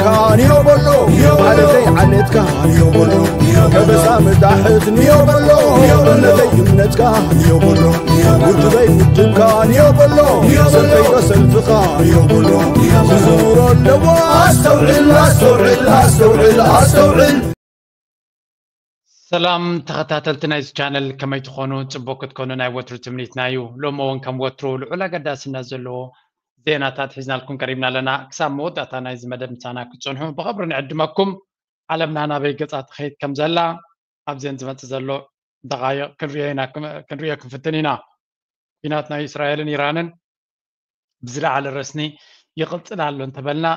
ካንዮ በሎ ማለተይ ዓሌትካ ካንዮ በሎ ከበሳ መዳሕት ንዮ በሎ እምነተይ እምነትካ ንዮ በሎ ውድበይ ውድብካ ንዮ በሎ ሰልፈይ ሰልፍኻ ንዮ በሎ ዝዝውሮ ኣለዎ ኣስተውዕል ኣስተውዕል ኣስተውዕል ኣስተውዕል። ሰላም ተኸታተልቲ ናይዚ ቻነል፣ ከመይ ትኾኑ? ጽቡቅ ክትኮኑ ናይ ወትሩ ትምኒትና እዩ። ሎሚ እውን ከም ወትሩ ልዑል ኣገዳስነት ዘለዎ ዜናታት ሒዝናልኩም ቀሪብና ኣለና። ክሳብ መወዳእታ ናይዚ መደብ ምሳና ክትጸንሑ ብኽብሪ ንዕድመኩም። ዓለምና ናበይ ገጻ ትኸይድ ከም ዘላ ኣብዘን ዝመጽእ ዘሎ ደቓይቕ ክንሪኦ ኢና፣ ክንሪኦ ክንፍትን ኢና። ኲናት ናይ እስራኤልን ኢራንን ብዝለዓለ ረስኒ ይቕጽል ኣሎ እንተበልና፣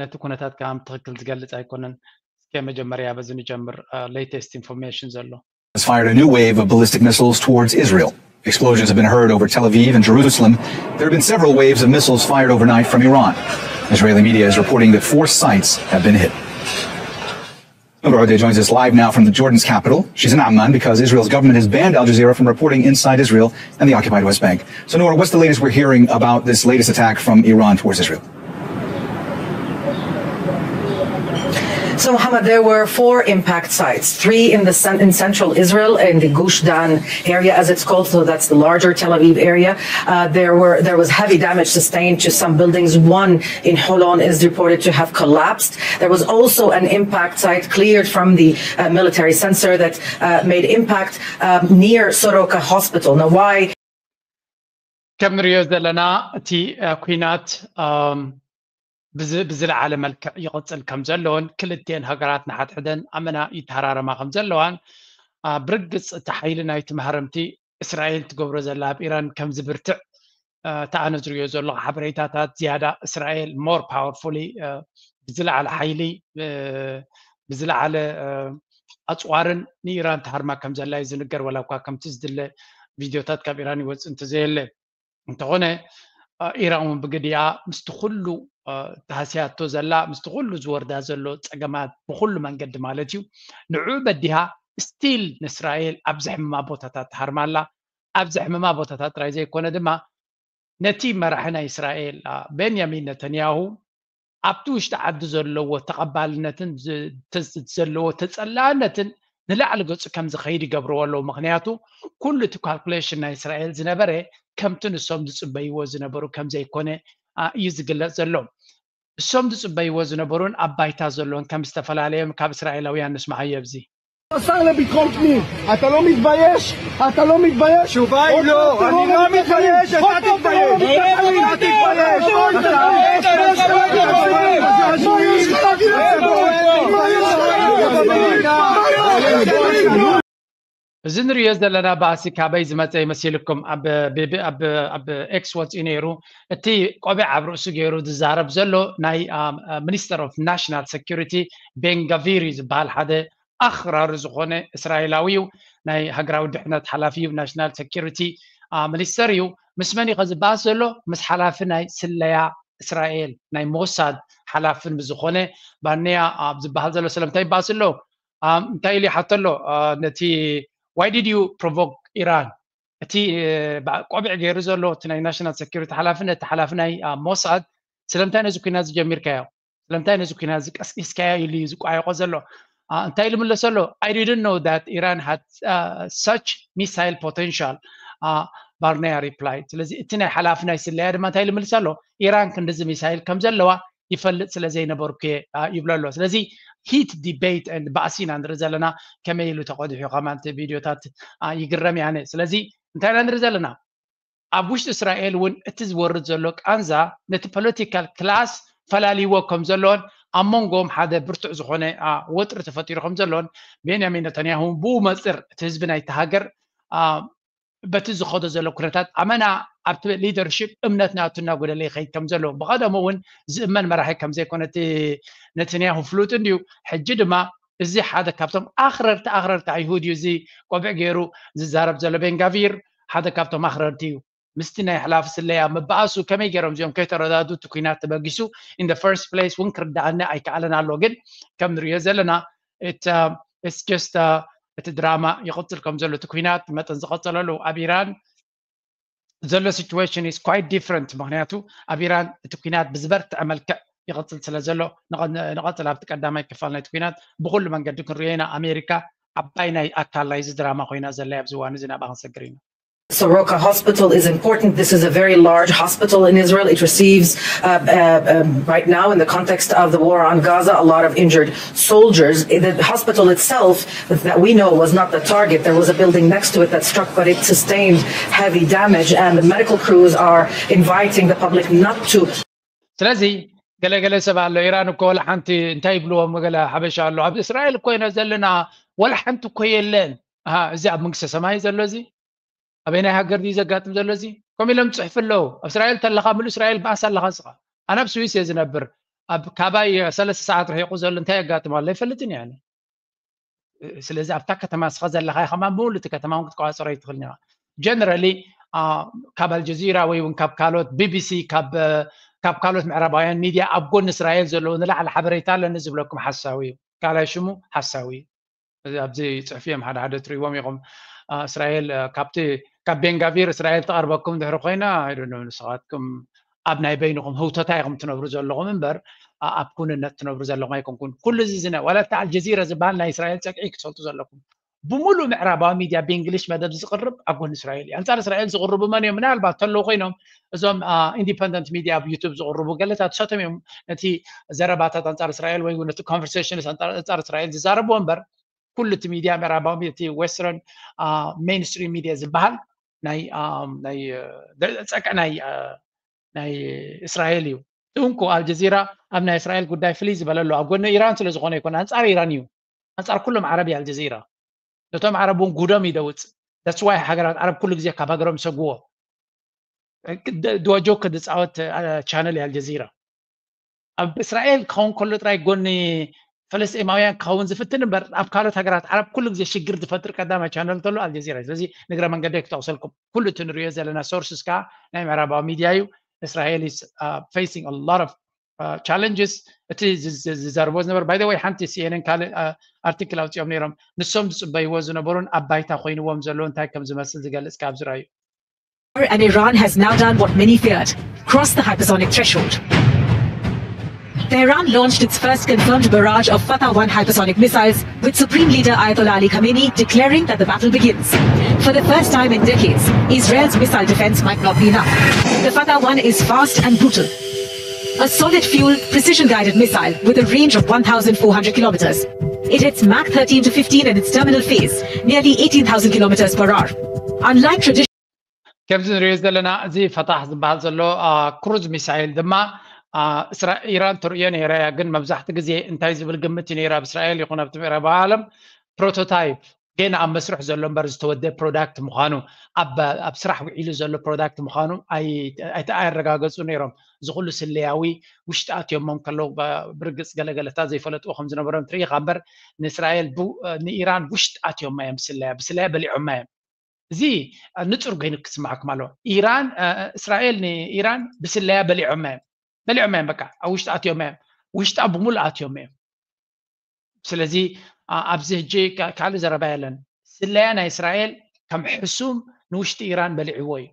ነቲ ኩነታት ከም ትኽክል ዝገልጽ ኣይኮነን። እስከ መጀመርያ በዚ ንጀምር፣ latest information ዘሎ። Has fired a new wave of ballistic missiles towards Israel. Explosions have been heard over Tel Aviv and Jerusalem. There have been several waves of missiles fired overnight from Iran. Israeli media is reporting that four sites have been hit. Noura Ode joins us live now from the Jordan's capital. She's in Amman because Israel's government has banned Al Jazeera from reporting inside Israel and the occupied West Bank. So, Noura, what's the latest we're hearing about this latest attack from Iran towards Israel? So, Mohammed, there were four impact sites, three in the cen- in central Israel, in the Gush Dan area, as it's called. So that's the larger Tel Aviv area. Uh, there were there was heavy damage sustained to some buildings. One in Holon is reported to have collapsed. There was also an impact site cleared from the uh, military sensor that uh, made impact um, near Soroka Hospital. Now, why? ከም ንሪኦ ዘለና እቲ ኩናት ብዝለዓለ መልክዕ ይቕጽል ከም ዘሎን ክልቲኤን ሃገራት ንሓድሕደን ኣመና ይተሃራረማ ከም ዘለዋን ብርግጽ እቲ ሓይሊ ናይቲ ማህረምቲ እስራኤል ትገብሮ ዘላ ኣብ ኢራን ከም ዝብርትዕ እቲ ኣነ ዝሪኦ ዘለኹ ሓበሬታታት ዝያዳ እስራኤል more powerfully ብዝለዓለ ሓይሊ ብዝለዓለ ኣፅዋርን ንኢራን ትሃርማ ከም ዘላ እዩ ዝንገር። ዋላ እኳ ከምቲ ዝድለ ቪድዮታት ካብ ኢራን ይወፅእ እንተዘየለ እንተኾነ ኢራን እውን ብግዲኣ ምስቲ ኩሉ ተሃስያቶ ዘላ ምስቲ ኩሉ ዝወርዳ ዘሎ ፀገማት ብኩሉ መንገዲ ማለት እዩ ንዕኡ በዲሃ ስቲል ንእስራኤል ኣብ ዘሕምማ ቦታታት ትሃርማ ኣላ። ኣብ ዘሕምማ ቦታታት ጥራይ ዘይኮነ ድማ ነቲ መራሒ ናይ እስራኤል ቤንያሚን ነተንያሁ ኣብቲ ውሽጢ ዓዲ ዘለዎ ተቐባልነትን ዘለዎ ተፀላእነትን ንላዕሊ ገፁ ከም ዝኸይድ ይገብርዎ ኣለዉ። ምክንያቱ ኩሉ እቲ ካልኩሌሽን ናይ እስራኤል ዝነበረ ከምቲ ንሶም ዝፅበይዎ ዝነበሩ ከም ዘይኮነ እዩ ዝግለፅ ዘሎ። እሶም ዝፅበይዎ ዝነበሩን ኣብ ባይታ ዘሎን ከም ዝተፈላለዮም ካብ እስራኤላውያን ንስማዓዮ ኣብዚ። השר לביטחון פנים, אתה לא מתבייש? אתה לא מתבייש? התשובה היא לא, אני לא מתבייש, אתה תתבייש. אתה תתבייש. እዚ ንሪኦ ዘለና ባእሲ ካበይ ዝመፀ ይመሲልኩም? ኣብ ኤክስ ወፂኡ ነይሩ። እቲ ቆቢዕ ኣብ ርእሱ ገይሩ ዝዛረብ ዘሎ ናይ ሚኒስተር ኦፍ ናሽናል ሴኩሪቲ ቤንጋቪር እዩ ዝበሃል ሓደ ኣኽራሪ ዝኾነ እስራኤላዊ እዩ። ናይ ሃገራዊ ድሕነት ሓላፊ እዩ፣ ናሽናል ሴኩሪቲ ሚኒስተር እዩ። ምስ መን እዩ ከ ዝበኣስ ዘሎ? ምስ ሓላፊ ናይ ስለያ እስራኤል ናይ ሞሳድ ሓላፊ ብዝኾነ ባንያ ኣብ ዝበሃል ዘሎ ስለምንታይ ይበኣስ ኣሎ? እንታይ ኢሉ ይሓቶ ኣሎ? ነቲ why did you provoke Iran? እቲ ቆቢዕ ገይሩ ዘሎ እቲ ናይ ናሽናል ሴኩሪቲ ሓላፊ ነቲ ሓላፊ ናይ ሞሳድ ስለምንታይ ነዚ ኩናት ዝጀሚርካዮ? ስለምንታይ ነዚ ኩናት ዝቀስቂስካዮ ኢሉ እዩ ዝቋየቆ ዘሎ። እንታይ ኢሉ ምለሰ ኣሎ? I didn't know that Iran had uh, such missile potential. ባርነያ ሪፕላይ። ስለዚ እቲ ናይ ሓላፊ ናይ ስለያ ድማ እንታይ ኢሉ ምልስ ኣሎ? ኢራን ክንድዚ ሚሳይል ከም ዘለዋ ይፈልጥ ስለ ዘይነበርኩ እየ ይብሎ ኣሎ። ስለዚ ሂት ዲቤት ባእሲ ኢና ንርኢ ዘለና። ከመይ ኢሉ ተቆዲሑ ከማን ቪድዮታት ይግረም ያነ። ስለዚ እንታይ ኢና ንርኢ ዘለና? ኣብ ውሽጢ እስራኤል እውን እቲ ዝወርድ ዘሎ ቃንዛ ነቲ ፖለቲካል ክላስ ፈላልይዎ ከም ዘሎን ኣብ መንጎም ሓደ ብርቱዕ ዝኾነ ወጥሪ ተፈጢሩ ከም ዘሎን ቤንያሚን ነተንያሁ ብኡ መፅር እቲ ህዝቢ ናይቲ ሃገር በቲ ዝኸዶ ዘሎ ኩነታት ኣመና ኣብቲ ሊደርሽፕ እምነት ናቱ እናጎደለ ይኸይድ ከም ዘሎ ብቐደሙ እውን ዝእመን መራሒ ከም ዘይኮነ እቲ ነተንያሁ ፍሉጥ እንድዩ። ሕጂ ድማ እዚ ሓደ ካብቶም ኣኽረርቲ ኣኽረርቲ ኣይሁድ እዩ። እዚ ቆቢዕ ገይሩ ዝዛረብ ዘሎ ቤንጋቪር ሓደ ካብቶም ኣኽረርቲ እዩ። ምስቲ ናይ ሓላፊ ስለያ ምበኣሱ ከመይ ገይሮም እዚኦም ከይተረዳዱ እቲ ኩናት ተበጊሱ in the first place እውን ክርዳኣኒ ኣይከኣለን ኣሎ። ግን ከም ንሪኦ ዘለና it's just እቲ ድራማ ይቕፅል ከም ዘሎ እቲ ኩናት መጠን ዝቐፀለሉ ኣብ ኢራን ዘሎ situation is quite different። ምክንያቱ ኣብ ኢራን እቲ ኩናት ብዝበርትዐ መልክዕ ይቕጽል ስለ ዘሎ ንቐጽል ኣብቲ ቀዳማይ ክፋል ናይቲ ኩናት ብኩሉ መንገዲ ክንሪኦ ኢና። ኣሜሪካ ዓባይ ናይ ኣካል ናይዚ ድራማ ኮይና ዘላ ኣብዚ እዋን እዚ ናብኣ ክንሰግር ኢና። Soroka Hospital is important. This is a very large hospital in Israel. It receives, uh, uh, um, right now, in the context of the war on Gaza, a lot of injured soldiers. The hospital itself, that we know, was not the target. There was a building next to it that struck, but it sustained heavy damage. And the medical crews are inviting the public not to. ስለዚ ገለገለ ሰብ ኣሎ ኢራን እኮ ወላ ሓንቲ እንታይ ይብልዎም ገለ ሓበሻ ኣሎ ኣብ እስራኤል እኮ ኢና ዘለና ወላ ሓንቲ እኮ የለን። እዚ ኣብ መንግስተ ሰማይ ዘሎ እዚ ኣበይ ናይ ሃገር ድዩ ዘጋጥም ዘሎ እዚ? ከምኡ ኢሎም ፅሕፍ ኣለዉ። ኣብ እስራኤል ተለኻ ምሉ እስራኤል ባእሲ ኣለኻ ንስኻ። ኣነ ኣብ ስዊስ እየ ዝነብር። ኣብ ካባይ ሰለስተ ሰዓት ርሒቑ ዘሎ እንታይ የጋጥም ኣሎ ይፈልጥን እየ። ስለዚ ኣብታ ከተማ ንስኻ ዘለኻ ኢኻ ምሉእ እቲ ከተማ እውን ክትቆፃፀሮ ኣይትኽእልን ኢኻ። ጀነራሊ ካብ ኣልጀዚራ ወይ እውን ካብ ካልኦት ቢቢሲ ካብ ካልኦት ምዕራባውያን ሚድያ ኣብ ጎኒ እስራኤል ዘለዉ ንላዕሊ ሓበሬታ ኣለኒ ዝብለኩም ሓሳዊ እዩ። ካልኣይ ሽሙ ሓሳዊ እዩ። ኣብዚ ፅሑፍ እዮም ሓደ ሓደ ትሪእዎም ኢኹም። እስራኤል ካብቲ ካብ ቤንጋቪር እስራኤል ትቐርበኩም ድሕሪ ኮይና ኣይደኖ ንስኻትኩም ኣብ ናይ በይንኹም ህውተታ ኢኹም ትነብሩ ዘለኹም እምበር ኣብ ኩንነት ትነብሩ ዘለኹም ኣይኮንኩን። ኩሉ እዚ ዝነ ዋላ እቲ ኣልጀዚራ ዝበሃል ናይ እስራኤል ፀግዒ ክትፈልጡ ዘለኩም። ብምሉእ ምዕራባዊ ሚድያ ብእንግሊሽ መደብ ዝቕርብ ኣብ ጎኒ እስራኤል እዩ። ኣንፃር እስራኤል ዝቕርቡ መን እዮም? ምናልባት ተለዉ ኮይኖም እዞም ኢንዲፐንደንት ሚድያ ኣብ ዩቱብ ዝቕርቡ ገለታት ሰቶም እዮም ነቲ ዘረባታት ኣንፃር እስራኤል ወይ እውን ነቲ ኮንቨርሴሽንስ ኣንፃር እስራኤል ዝዛረብዎ እምበር ኩሉ እቲ ሚድያ ምዕራባዊ እቲ ዌስተርን ሜንስትሪም ሚድያ ዝበሃል ናይ ናይ ፀቅዒ ናይ ናይ እስራኤል እዩ። እንኮ ኣልጀዚራ ኣብ ናይ እስራኤል ጉዳይ ፍልይ ዝበለሉ ኣብ ጎኒ ኢራን ስለ ዝኾነ ይኮን ኣንፃር ኢራን እዩ። ኣንፃር ኩሎም ዓረብ እዩ ኣልጀዚራ። ነቶም ዓረብ እውን ጉዶም እዩ ደውፅ። That's why ሃገራት ዓረብ ኩሉ ግዜ ካብ ሃገሮም ይሰግዎ። ድዋጆ ክድፃወት ቻነል እዩ ኣልጀዚራ። ኣብ እስራኤል ክኸውን ከሎ ጥራይ ጎኒ ፈለስጢማውያን ክኸውን ዝፍትን እምበር ኣብ ካልኦት ሃገራት ዓረብ ኩሉ ግዜ ሽግር ዝፈጥር ቀዳማይ ቻነል እንተሎ ኣልጀዚራ እዩ። ስለዚ ንግረ መንገደይ ክጠቕሰልኩም ኩሉ እቲ ንሪኦ ዘለና ሶርስስ ከዓ ናይ ምዕራባዊ ሚድያ እዩ። እስራኤል is facing a lot of challenges። እቲ ዝዛርቦ ዝነበር by the way ሓንቲ ሲኤንኤን ካልእ ኣርቲክል ኣውፂኦም ነይሮም። ንሶም ዝፅበይዎ ዝነበሩን ኣብ ባይታ ኮይንዎም ዘሎ እንታይ ከም ዝመስል ዝገልፅ ካብ ዝረኣዩ And Iran has now done what many feared, crossed the hypersonic threshold. Tehran launched its first confirmed barrage of Fatah one hypersonic missiles, with Supreme Leader Ayatollah Ali Khamenei declaring that the battle begins. For the first time in decades, Israel's missile defense might not be enough. The Fatah one is fast and brutal. A solid fuel, precision guided missile with a range of one thousand four hundred kilometers. It hits Mach thirteen to fifteen in its terminal phase, nearly eighteen thousand kilometers per hour. Unlike traditional ከምዚ ንሪኦ ዘለና እዚ ፈታሕ ዝበሃል ዘሎ ክሩዝ ሚሳይል ድማ ኢራን ትርእዮ ነይራ እያ። ግን መብዛሕቲ ግዜ እንታይ ዝብል ግምት እዩ ነይሩ ኣብ እስራኤል ይኹን ኣብቲ ምዕራባዊ ዓለም ፕሮቶታይፕ ገና ኣብ መስርሕ ዘሎ እምበር ዝተወደ ፕሮዳክት ምዃኑ ኣብ ስራሕ ውዒሉ ዘሎ ፕሮዳክት ምዃኑ ኣይረጋገፁ ነይሮም። እዚ ኩሉ ስለያዊ ውሽጢ ኣትዮሞም ከለዉ ብርግፅ ገለገለታት ዘይፈለጥዎ ከም ዝነበሮም ትርኢ ኢኻ እምበር ንእስራኤል ንኢራን ውሽጢ ኣትዮማ እዮም ብስለያ ብስለያ በሊዖማ እዮም። እዚ ንፁር ኮይኑ ክስማዓኩም ኣለዎ። ኢራን እስራኤል ንኢራን ብስለያ በሊዖማ እዮም በሊዖማ እዮም በቃ ኣብ ውሽጢ ኣትዮማ እዮም ውሽጣ ብምሉእ ኣትዮማ እዮም። ስለዚ ኣብዚ ሕጂ ካልእ ዘረባ የለን። ስለያ ናይ እስራኤል ከም ሕሱም ንውሽጢ ኢራን በሊዕዎ እዩ።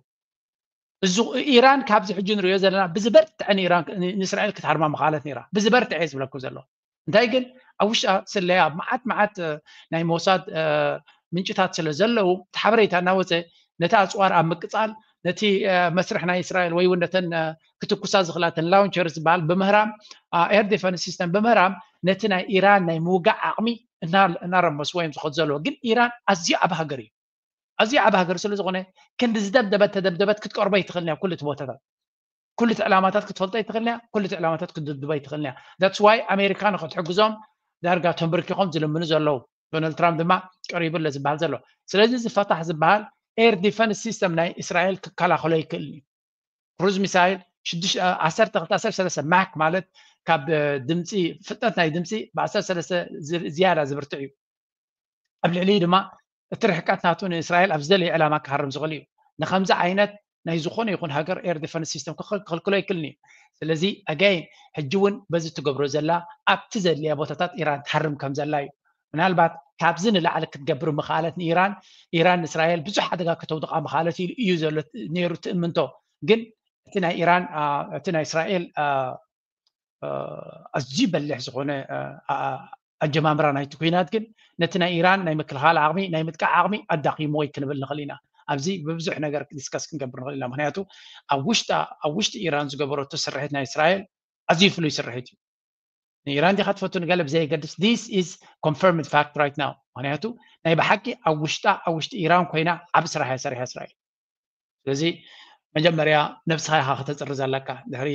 እዚ ኢራን ካብዚ ሕጂ ንሪኦ ዘለና ብዝበርትዐ ንእስራኤል ክትሃርማ ምኻለት ነይራ። ብዝበርትዐ እየ ዝብለኩም ዘሎ። እንታይ ግን ኣብ ውሽጢ ስለያ ኣብ መዓት መዓት ናይ ሞሳድ ምንጭታት ስለ ዘለዉ እቲ ሓበሬታ እናወፀ ነቲ ኣፅዋር ኣብ ምቅፃል ነቲ መስርሕ ናይ እስራኤል ወይ እውን ነተን ክትኩሳ ዝኽላተን ላውንቸር ዝበሃል ብምህራም ኤር ዲፈንስ ሲስተም ብምህራም ነቲ ናይ ኢራን ናይ ምውጋዕ ዓቕሚ እናረመስዎ እዮም ዝኸዱ ዘለዉ። ግን ኢራን ኣዝዩ ዓብ ሃገር እዩ። ኣዝዩ ዓብ ሃገር ስለ ዝኾነ ክንዲ ዝደብደበት ተደብደበት ክትቀርቦ ይትኽእል እያ ኩሉ እቲ ቦታታት ኩሉ እቲ ዕላማታት ክትፈልጦ ይትኽእል እያ ኩሉ እቲ ዕላማታት ክትድብድቦ ይትኽእል እያ። That's why ኣሜሪካ ንክትሕግዞም ዳርጋ ተንበርኪኾም ዝልምኑ ዘለዉ። ዶናልድ ትራምፕ ድማ ቀሪቡ ኣሎ ዝበሃል ዘሎ። ስለዚ እዚ ፈታሕ ዝበሃል ኤር ዲፈንስ ሲስተም ናይ እስራኤል ክከላኸሎ ይክእል እዩ። ክሩዝ ሚሳይል ዓሰርተ ክልተ ዓሰርተ ሰለስተ ማክ ማለት ካብ ድምፂ ፍጥነት ናይ ድምፂ ብ ዓሰርተ ሰለስተ ዝያዳ ዝብርትዕ እዩ። ኣብ ልዕሊኡ ድማ እቲ ርሕቀት ናቱ ንእስራኤል ኣብ ዝደለየ ዕላማ ክሃርም ዝኽእል እዩ። ንከምዚ ዓይነት ናይ ዝኾነ ይኹን ሃገር ኤር ዲፈንስ ሲስተም ክኽልክሎ ኣይክልን እዩ። ስለዚ ኣጋይን ሕጂ እውን በዚ ትገብሮ ዘላ ኣብቲ ዘድልያ ቦታታት ኢራን ትሃርም ከም ዘላ እዩ። ምናልባት ካብዚ ንላዕሊ ክትገብር ምኽኣለት ንኢራን ኢራን ንእስራኤል ብዙሕ ሓደጋ ከተውድቓ ምኽኣለት ኢሉ እዩ ዘሎ ነይሩ ትእምንቶ። ግን እቲ ናይ ኢራን እቲ ናይ እስራኤል ኣዝዩ በሊሕ ዝኾነ ኣጀማምራ ናይቲ ኩናት ግን ነቲ ናይ ኢራን ናይ ምክልኻል ዓቕሚ ናይ ምጥቃዕ ዓቕሚ ኣዳኺምዎ እዩ ክንብል ንኽእል ኢና። ኣብዚ ብብዙሕ ነገር ዲስከስ ክንገብር ንኽእል ኢና። ምክንያቱ ኣብ ውሽጣ ኣብ ውሽጢ ኢራን ዝገበረቶ ስርሒት ናይ እስራኤል ኣዝዩ ፍሉይ ስርሒት እዩ። ንኢራን ዲኻ ትፈቱ ንገለ ብዘየገድስ this is confirmed fact right now። ምክንያቱ ናይ ብሓቂ ኣብ ውሽጣ ኣብ ውሽጢ ኢራን ኮይና ዓብ ስራሕ እያ ሰሪሓ እስራኤል። ስለዚ መጀመርያ ነብስኻ ኢኻ ከተፅሪ ዘለካ። ድሕሪ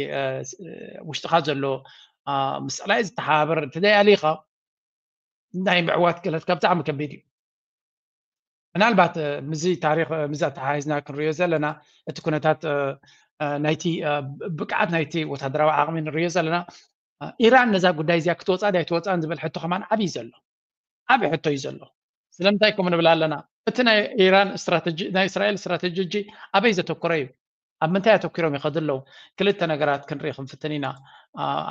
ውሽጥኻ ዘሎ ምስ ፀላኢ ዝተሓባበር እንተዘይኣሊኻ ናይ ምዕዋት ክእለትካ ብጣዕሚ ከቢድ እዩ። ምናልባት ምዚ ታሪክ ምዚ ኣተሓሒዝና ክንሪኦ ዘለና እቲ ኩነታት ናይቲ ብቅዓት ናይቲ ወታደራዊ ዓቕሚ ንሪኦ ዘለና ኢራን ነዛ ጉዳይ እዚኣ ክትወፃ ዳይ ትወፃን ዝብል ሕቶ ከማን ዓብይ ዘሎ ዓብ ሕቶ እዩ ዘሎ። ስለምንታይ ከምኡ ንብል ኣለና? እቲ ናይ ኢራን ስትራተጂ ናይ እስራኤል ስትራተጂ ሕጂ ኣበይ ዘተኮረ እዩ? ኣብ ምንታይ ኣተኪሮም ይኸዱ ኣለዉ? ክልተ ነገራት ክንርኢ ክንፍትን ኢና።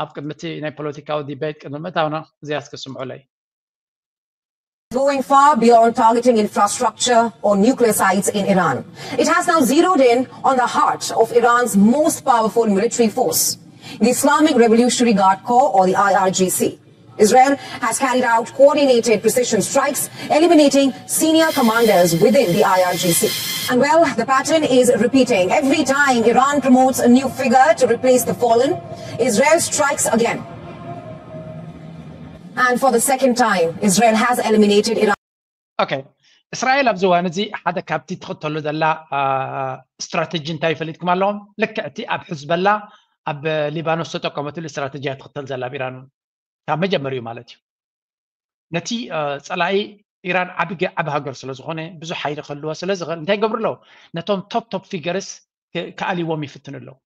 ኣብ ቅድሚ እቲ ናይ ፖለቲካዊ ዲቤት ቅድሚ ምእታውና እዚኣ እስከ ስምዑለይ። Going far beyond targeting infrastructure or nuclear sites in Iran, it has now zeroed in on the heart of Iran's most powerful military force, the Islamic Revolutionary Guard Corps, or the I R G C. Israel has carried out coordinated precision strikes, eliminating senior commanders within the I R G C. And well, the pattern is repeating. Every time Iran promotes a new figure to replace the fallen, Israel strikes again. And for the second time, Israel has eliminated Iran. Okay. እስራኤል ኣብዚ እዋን እዚ ሓደ ካብቲ ትኽተሉ ዘላ ስትራተጂ እንታይ ይፈሊጥኩም ኣለኹም? ልክዕ እቲ ኣብ ሕዝበላ ኣብ ሊባኖስ ተጠቀመትሉ ስትራተጂ እያ ትኽተል ዘላ ኣብ ኢራን እውን ካብ መጀመሪኡ ማለት እዩ። ነቲ ፀላኢ ኢራን ዓቢ ዓቢ ሃገር ስለ ዝኾነ ብዙሕ ሓይሊ ክህልዎ ስለ ዝኽእል እንታይ ይገብሩ ኣለዉ? ነቶም ቶፕ ቶፕ ፊገርስ ክኣልይዎም ይፍትኑ ኣለዉ።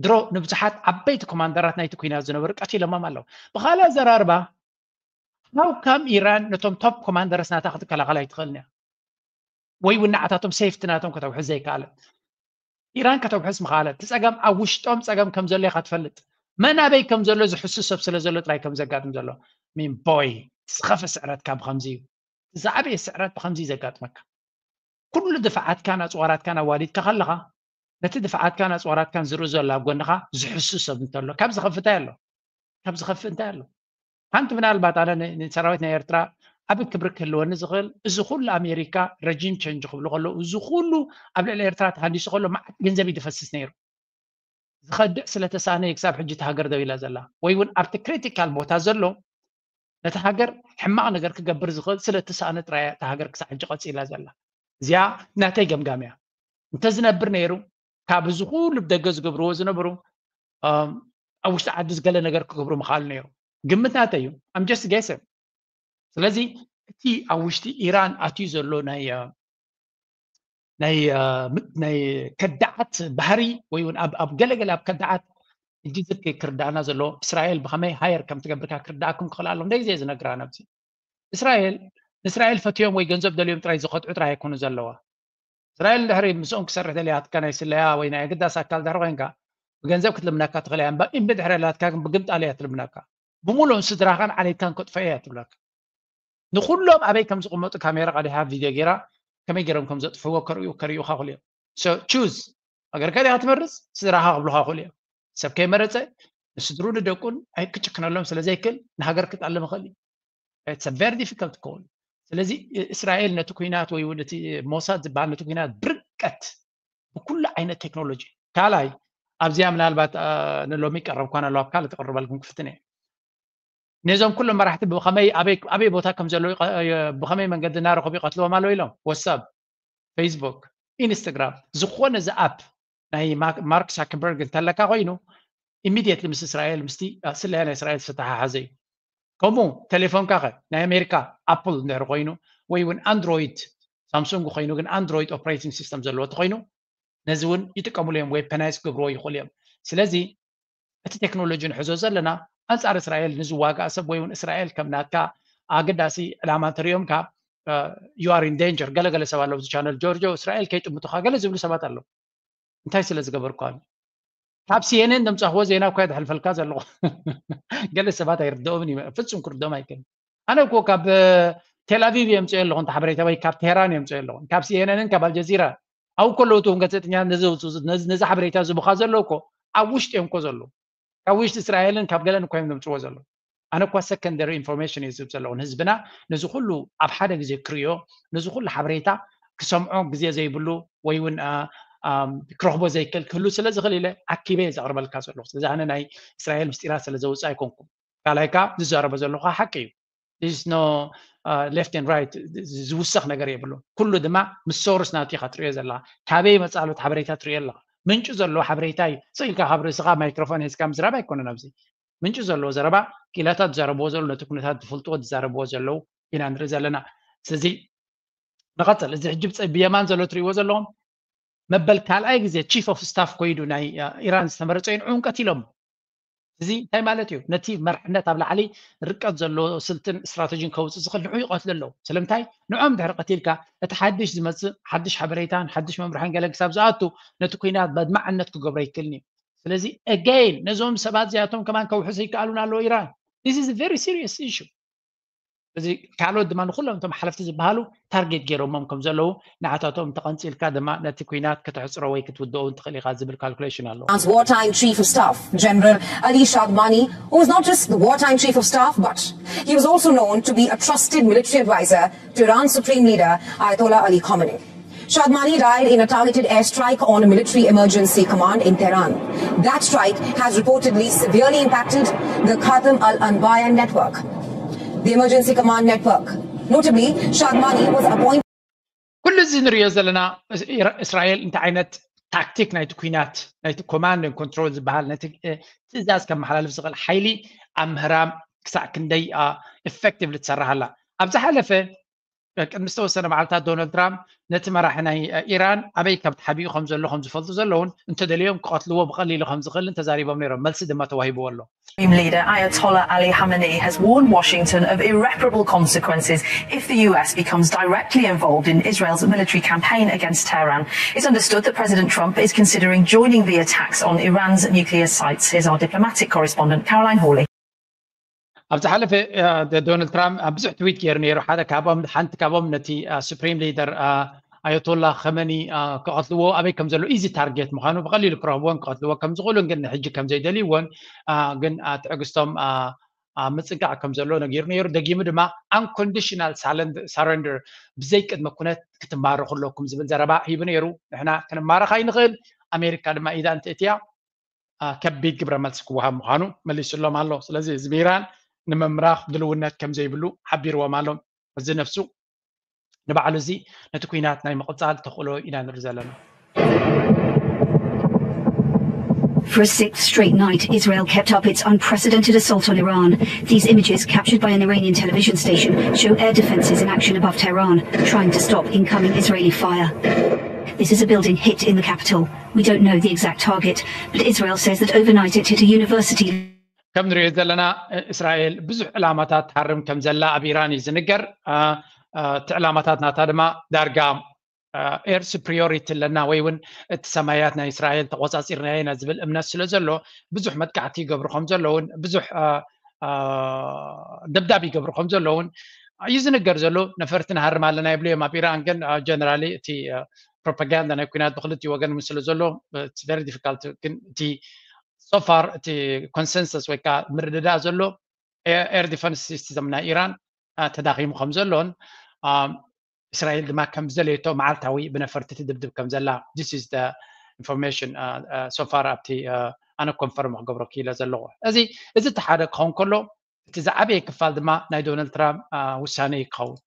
ድሮ ንብዙሓት ዓበይቲ ኮማንደራት ናይቲ ኩናት ዝነበሩ ቀቲሎሞም ኣለዉ። ብኻልእ ኣዘራርባ how come ኢራን ነቶም ቶፕ ኮማንደርስ ናታ ክትከላኸል ኣይትኽእልን እያ? ወይ እውን ንዓታቶም ሴፍቲ ናቶም ከተውሕስ ዘይከኣለት? ኢራን ከተውሕስ ምኽኣለት። እቲ ፀገም ኣብ ውሽጦም ፀገም ከም ዘሎ ኢኻ ትፈልጥ። መን ኣበይ ከም ዘሎ ዝሕሱ ሰብ ስለ ዘሎ ጥራይ ከም ዘጋጥም ዘሎ። ሚን ቦይ ዝኸፍእ ስዕረትካ ብኸምዚ እዩ። ዝዓበየ ስዕረት ብኸምዚ እዩ ዘጋጥመካ። ኩሉ ድፍዓትካን ኣፅዋራትካን ኣዋዲድካ ከለኻ ነቲ ድፍዓትካን ኣፅዋራትካን ዝርኢ ዘሎ ኣብ ጎንኻ ዝሕሱ ሰብ እንተሎ ካብ ዝኸፍእ እንታይ ኣሎ? ካብ ዝኸፍእ እንታይ ኣሎ? ሓንቲ ምናልባት ኣነ ንሰራዊት ናይ ኤርትራ ዓብ ክብሪ ክህልወኒ ዝኽእል እዚ ኩሉ ኣሜሪካ ረጂም ቸንጅ ክብሉ ከለዉ እዚ ኩሉ ኣብ ልዕሊ ኤርትራ ተሃንዲሱ ከሎ መዓት ገንዘብ እዩ ዝፈስስ ነይሩ። ዝኸድዕ ስለተሳነ ክሳብ ሕጂ እቲ ሃገር ደው ኢላ ዘላ ወይ እውን ኣብቲ ክሪቲካል ቦታ ዘሎ ነቲ ሃገር ሕማቕ ነገር ክገብር ዝኽእል ስለተሳነ ጥራይ እያ እታ ሃገር ክሳብ ሕጂ ቀፂላ ዘላ። እዚኣ ናተይ ገምጋም እያ። እንተዝነብር ነይሩ ካብ እዚ ኩሉ ብደገ ዝገብርዎ ዝነበሩ ኣብ ውሽጢ ዓዲ ዝገለ ነገር ክገብሩ ምኽኣሉ ነይሩ። ግምት ናተይ እዩ። I'm just guessing። ስለዚ እቲ ኣብ ውሽጢ ኢራን ኣትዩ ዘሎ ናይ ናይ ናይ ከዳዓት ባህሪ ወይ እውን ኣብ ገለገለ ኣብ ከዳዓት ሕጂ ዝርክ ክርዳእና ዘሎ እስራኤል ብኸመይ ሃየር ከም ትገብርካ ክርዳእኩም ክኽእል ኣሎ። እንደይ ዘየ ዝነግራ ነብዚ እስራኤል ንእስራኤል ፈትዮም ወይ ገንዘብ ደልዮም ጥራይ ዝኸጥዑ ጥራይ ኣይኮኑ ዘለዋ። እስራኤል ድሕሪ ምስኦም ክሰርሕ ደልያትካ ናይ ስለያ ወይ ናይ ኣገዳሲ ኣካል ድሕሪ ኮይንካ ብገንዘብ ክትልምነካ ትኽእል እያ። እምቢ ድሕሪ ኣላትካ ግን ብግምጣል እያ ትልምነካ። ብምሉኦም ስድራኻን ዓሌትካን ከጥፈ እያ ትብለካ። ንኩሎም ኣበይ ከም ዝቕመጡ ካሜራ ቀዲሓ ቪድዮ ገይራ ከመይ ገይሮም ከም ዘጥፍዎ ከርእዩ ከርእዩኻ ክልዮም። ቹዝ ሃገርካ ዲኻ ትመርፅ ስድራኻ ክብሉኻ ክእሉ እዮም። ሰብ ከይመረፀ ንስድሩ ንደቁን ኣይክጭክነሎም ስለ ዘይክእል ንሃገር ክጠልም ይኽእል እዩ። It's a very difficult call። ስለዚ እስራኤል ነቲ ኩናት ወይ እውን እቲ ሞሳድ ዝበሃል ነቲ ኩናት ብርቀት ብኩሉ ዓይነት ቴክኖሎጂ ካልኣይ ኣብዚኣ ምናልባት ንሎሚ ቀረብኳን ኣለዋ ኣብ ካልእ ክቕርበልኩም ክፍትን እየ። ነዞም ኩሎም መራሕቲ ብኸመይ ኣበይ ኣበይ ቦታ ከም ዘለዉ ይቐ- የ- ብኸመይ መንገዲ እናረኸቡ ይቐትልዎም ኣለዉ ኢሎም ወሳብ ፌስቡክ ኢንስታግራም ዝኾነ እዚ ኣፕ ናይ ማ- ማርክ ሳክንበርግ እንተለካ ኮይኑ ኢሚድየትሊ ምስ እስራኤል ምስቲ ስለያ ናይ እስራኤል ዝተተሓሓዘ እዩ። ከምኡ ቴሌፎንካ ኸ ናይ ኣሜሪካ ኣፕል እንድሕር ኮይኑ ወይ እውን ኣንድሮይድ ሳምሱንግ ኮይኑ ግን ኣንድሮይድ ኦፕሬቲንግ ሲስተም ዘለዎ ተኮይኑ ነዚ እውን ይጥቀምሉ እዮም ዌፐናይዝ ክገብርዎ ይኽእሉ እዮም። ስለዚ እቲ ቴክኖሎጂ ንሕዞ ዘለና ኣንፃር እስራኤል ንዝዋጋእ ሰብ ወይ እውን እስራኤል ከም ናትካ ኣገዳሲ ዕላማ እንተሪኦምካ you are in danger። ገለገለ ሰብ ኣለዉ ኣብዚ ቻነል ጆርጆ እስራኤል ከይጥምቱኻ ገለ ዝብሉ ሰባት ኣለዉ። እንታይ ስለ ዝገበርኳ ካብ ሲኤንኤን ዘምፃኽዎ ዜና እኳ የድሕልፈልካ ዘለኹ። ገለ ሰባት ኣይርድኦምን እዩ ፍፁም ክርድኦም ኣይክእልን። ኣነ እኮ ካብ ቴልኣቪቭ የምፅኦ ኣለኹ እንተ ሓበሬታ ወይ ካብ ቴህራን የምፅኦ ኣለኹ ካብ ሲኤንኤንን ካብ ኣልጀዚራ ኣብኡ ከለዉ እቶም ጋዜጠኛ ነዚ ሓበሬታ ዝቡኻ ዘለዉ እኮ ኣብ ውሽጢ እዮም እኮ ዘለዉ። ካብ ውሽጢ እስራኤልን ካብ ገለን እኮ እዮም ዘምፅዎ ዘለዉ። ኣነ እኳ ሰከንደሪ ኢንፎርሜሽን እዩ ዝህብ ዘለኹ ንህዝብና፣ ነዚ ኩሉ ኣብ ሓደ ግዜ ክርእዮ፣ ነዚ ኩሉ ሓበሬታ ክሰምዖ ግዜ ዘይብሉ ወይ እውን ክረኽቦ ዘይክእል ክህሉ ስለ ዝኽእል ኢለ ኣኪበ እየ ዘቕርበልካ ዘለኹ። ስለዚ ኣነ ናይ እስራኤል ምስጢራት ስለ ዘውፅእ ኣይኮንኩም። ካልኣይ ከዓ ዝዛረቦ ዘለኹ ሓቂ እዩ። No left and right ዝውሰኽ ነገር የብሉ። ኩሉ ድማ ምስ ሶርስ ናቱ ኢኻ ትሪኦ ዘለኻ። ካበይ መፃሉ ሓበሬታ ትሪኦ ኣለኻ። ምንጩ ዘለዎ ሓበሬታ እዩ። ስቕ ኢልካ ካብ ርእስኻ ማይክሮፎን ሒዝካ ምዝራብ ኣይኮነን። ኣብዚ ምንጩ ዘለዎ ዘረባ፣ ክኢላታት ዝዛረብዎ ዘለዉ፣ ነቲ ኩነታት ዝፈልጥዎ ዝዛረብዎ ዘለዉ ኢና ንርኢ ዘለና። ስለዚ ንቐፅል። እዚ ሕጂ ብየማን ዘሎ ትሪእዎ ዘለኹም መበል ካልኣይ ግዜ ቺፍ ኦፍ ስታፍ ኮይዱ ናይ ኢራን ዝተመረፀ እዩ። ንዕኡ ቀቲሎም። እዚ እንታይ ማለት እዩ? ነቲ መርሕነት ኣብ ላዕሊ ርቀት ዘለዎ ስልትን ስትራተጂን ከውፅእ ዝኽእል ንዑ ይቐትሉ ኣለዉ። ስለምንታይ? ንዖም ድሕሪ ቀቲልካ እቲ ሓድሽ ዝመፅእ ሓድሽ ሓበሬታን ሓድሽ መምርሕን ገለን ክሳብ ዝኣቱ ነቲ ኩናት በድማዕነት ክገብሮ ይክእልን እዩ። ስለዚ again ነዞም ሰባት እዚኣቶም ከማን ከውሕሱ ይከኣሉን ኣለዉ ኢራን። This is a very serious issue። እዚ ካልኦት ድማ ንኩሎም እቶም ሓለፍቲ ዝበሃሉ ታርጌት ገይሮሞም ከም ዘለዉ ንዓታቶም ተቐንፂልካ ድማ ነቲ ኩናት ክትሕፅሮ ወይ ክትውድኦ እውን ትኽእል ኢኻ ዝብል ካልኩሌሽን ኣለዎ። Iran's wartime chief of staff, General Ali Shadmani, who was not just the wartime chief of staff, but he was also known to be a trusted military advisor to Iran's supreme leader, Ayatollah Ali Khamenei. Shadmani died in a targeted airstrike on a military emergency command in Tehran. That strike has reportedly severely impacted the Khatam al Anbiya network, the emergency command network. Notably, Shadmani was appointed. ኩሉ እዚ ንሪኦ ዘለና እስራኤል እንታይ ዓይነት ታክቲክ ናይቲ ኩናት ናይቲ ኮማንድ ኮንትሮል ዝበሃል ነቲ ትእዛዝ ከመሓላልፍ ዝኽእል ሓይሊ ኣብ ምህራም ክሳዕ ክንደይ ኢፌክቲቭሊ ትሰርሕ ኣላ። ኣብ ዝሓለፈ ቅድሚ ዝተወሰነ መዓልታት ዶናልድ ትራምፕ ነቲ መራሒ ናይ ኢራን ኣበይ ከም ተሓቢኡ ከም ዘሎ ከም ዝፈልጡ ዘለውን እንተደልዮም ክቐትልዎ ብቐሊሉ ከም ዝኽእልን ተዛሪቦም ነይሮም። መልሲ ድማ ተዋሂብዎ ኣሎ። Supreme leader Ayatollah Ali Khamenei has warned Washington of irreparable consequences if the U S becomes directly involved in Israel's military campaign against Tehran. It's understood that President Trump is considering joining the attacks on Iran's nuclear sites. Here's our diplomatic correspondent, Caroline Hawley. ኣብ ዝሓለፈ ዶናልድ ትራምፕ ኣብ ብዙሕ ትዊት ገይሩ ነይሩ። ሓደ ካብኦም ሓንቲ ካብኦም ነቲ ሱፕሪም ሊደር ኣያቶላ ኸመኒ ክቐትልዎ ኣበይ ከም ዘሎ ኢዚ ታርጌት ምዃኑ ብቐሊሉ ክረኽብዎን ክቐትልዎ ከም ዝኽእሉን ግን ንሕጂ ከም ዘይደልይዎን ግን ትዕግስቶም ምፅንቃቕ ከም ዘሎ ነጊሩ ነይሩ። ደጊሙ ድማ unconditional surrender ብዘይ ቅድመ ኩነት ክትማረኹ ኣለኩም ዝብል ዘረባ ሂቡ ነይሩ። ንሕና ክንማረኽ ኣይንኽእል፣ ኣሜሪካ ድማ ኢዳ እንትእትያ ከቢድ ግብረ መልሲ ክወሃብ ምዃኑ መሊሱሎም ኣሎ። ስለዚ ህዝቢ ኢራን ንምምራኽ ድልውነት ከም ዘይብሉ ሓቢርዎም ኣሎ። እዚ ነፍሱ ንባዕሉ እዚ ነቲ ኲናት ናይ ምቕጻል ተኽእሎ ኢና ንርኢ ዘለና። For a sixth straight night, Israel kept up its unprecedented assault on Iran. These images, captured by an Iranian television station, show air defenses in action above Tehran, trying to stop incoming Israeli fire. This is a building hit in the capital. We don't know the exact target, but Israel says that overnight it hit a university. ከም ንሪኦ ዘለና እስራኤል ብዙሕ ዕላማታት ትሃርም ከም ዘላ ኣብ ኢራን እዩ ዝንገር። እቲ ዕላማታት ናታ ድማ ዳርጋ ኤር ሱፕሪዮሪቲ ኣለና ወይ እውን እቲ ሰማያት ናይ እስራኤል ተቆፃፂርናዮ ኢና ዝብል እምነት ስለ ዘሎ ብዙሕ መጥቃዕቲ ይገብሩ ከም ዘለውን ብዙሕ ደብዳብ ይገብሩ ከም ዘለውን እዩ ዝንገር ዘሎ። ነፈርቲ ንሃርም ኣለና ይብሉ እዮም ኣብ ኢራን። ግን ጀነራሊ እቲ ፕሮፓጋንዳ ናይ ኩናት ብክልቲኡ ወገን እውን ስለ ዘሎ ቨሪ ዲፊካልት። ግን እቲ ሶፋር እቲ ኮንሰንሰስ ወይ ከዓ ምርድዳእ ዘሎ ኤር ዲፈንስ ሲስተም ናይ ኢራን ተዳኺሙ ከም ዘሎን እስራኤል ድማ ከም ዝደለየቶ መዓልታዊ ብነፈርቲ ትድብድብ ከም ዘላ this is the information so far ኣብቲ ኣነ ኮንፈርም ክገብሮ ክኢለ ዘለኹ። እዚ እዚ እቲ ሓደ ክኸውን ከሎ እቲ ዝዓበየ ክፋል ድማ ናይ ዶናልድ ትራምፕ ውሳነ እዩ ክኸውን።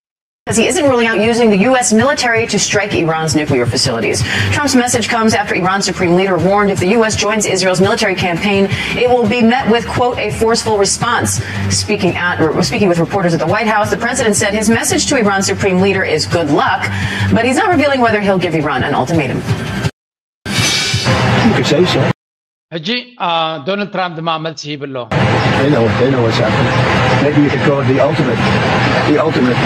He isn't ruling out using the U S military to strike Iran's nuclear facilities. Trump's message comes after Iran's supreme leader warned if the U S joins Israel's military campaign, it will be met with, quote, a forceful response. Speaking at speaking with reporters at the White House, the president said his message to Iran's supreme leader is good luck, but he's not revealing whether he'll give Iran an ultimatum. You could say so. ሕጂ ዶናልድ ትራምፕ ድማ መልሲ ሂብሎ። They know, they know what's happening. Maybe you could call it the ultimate, the ultimate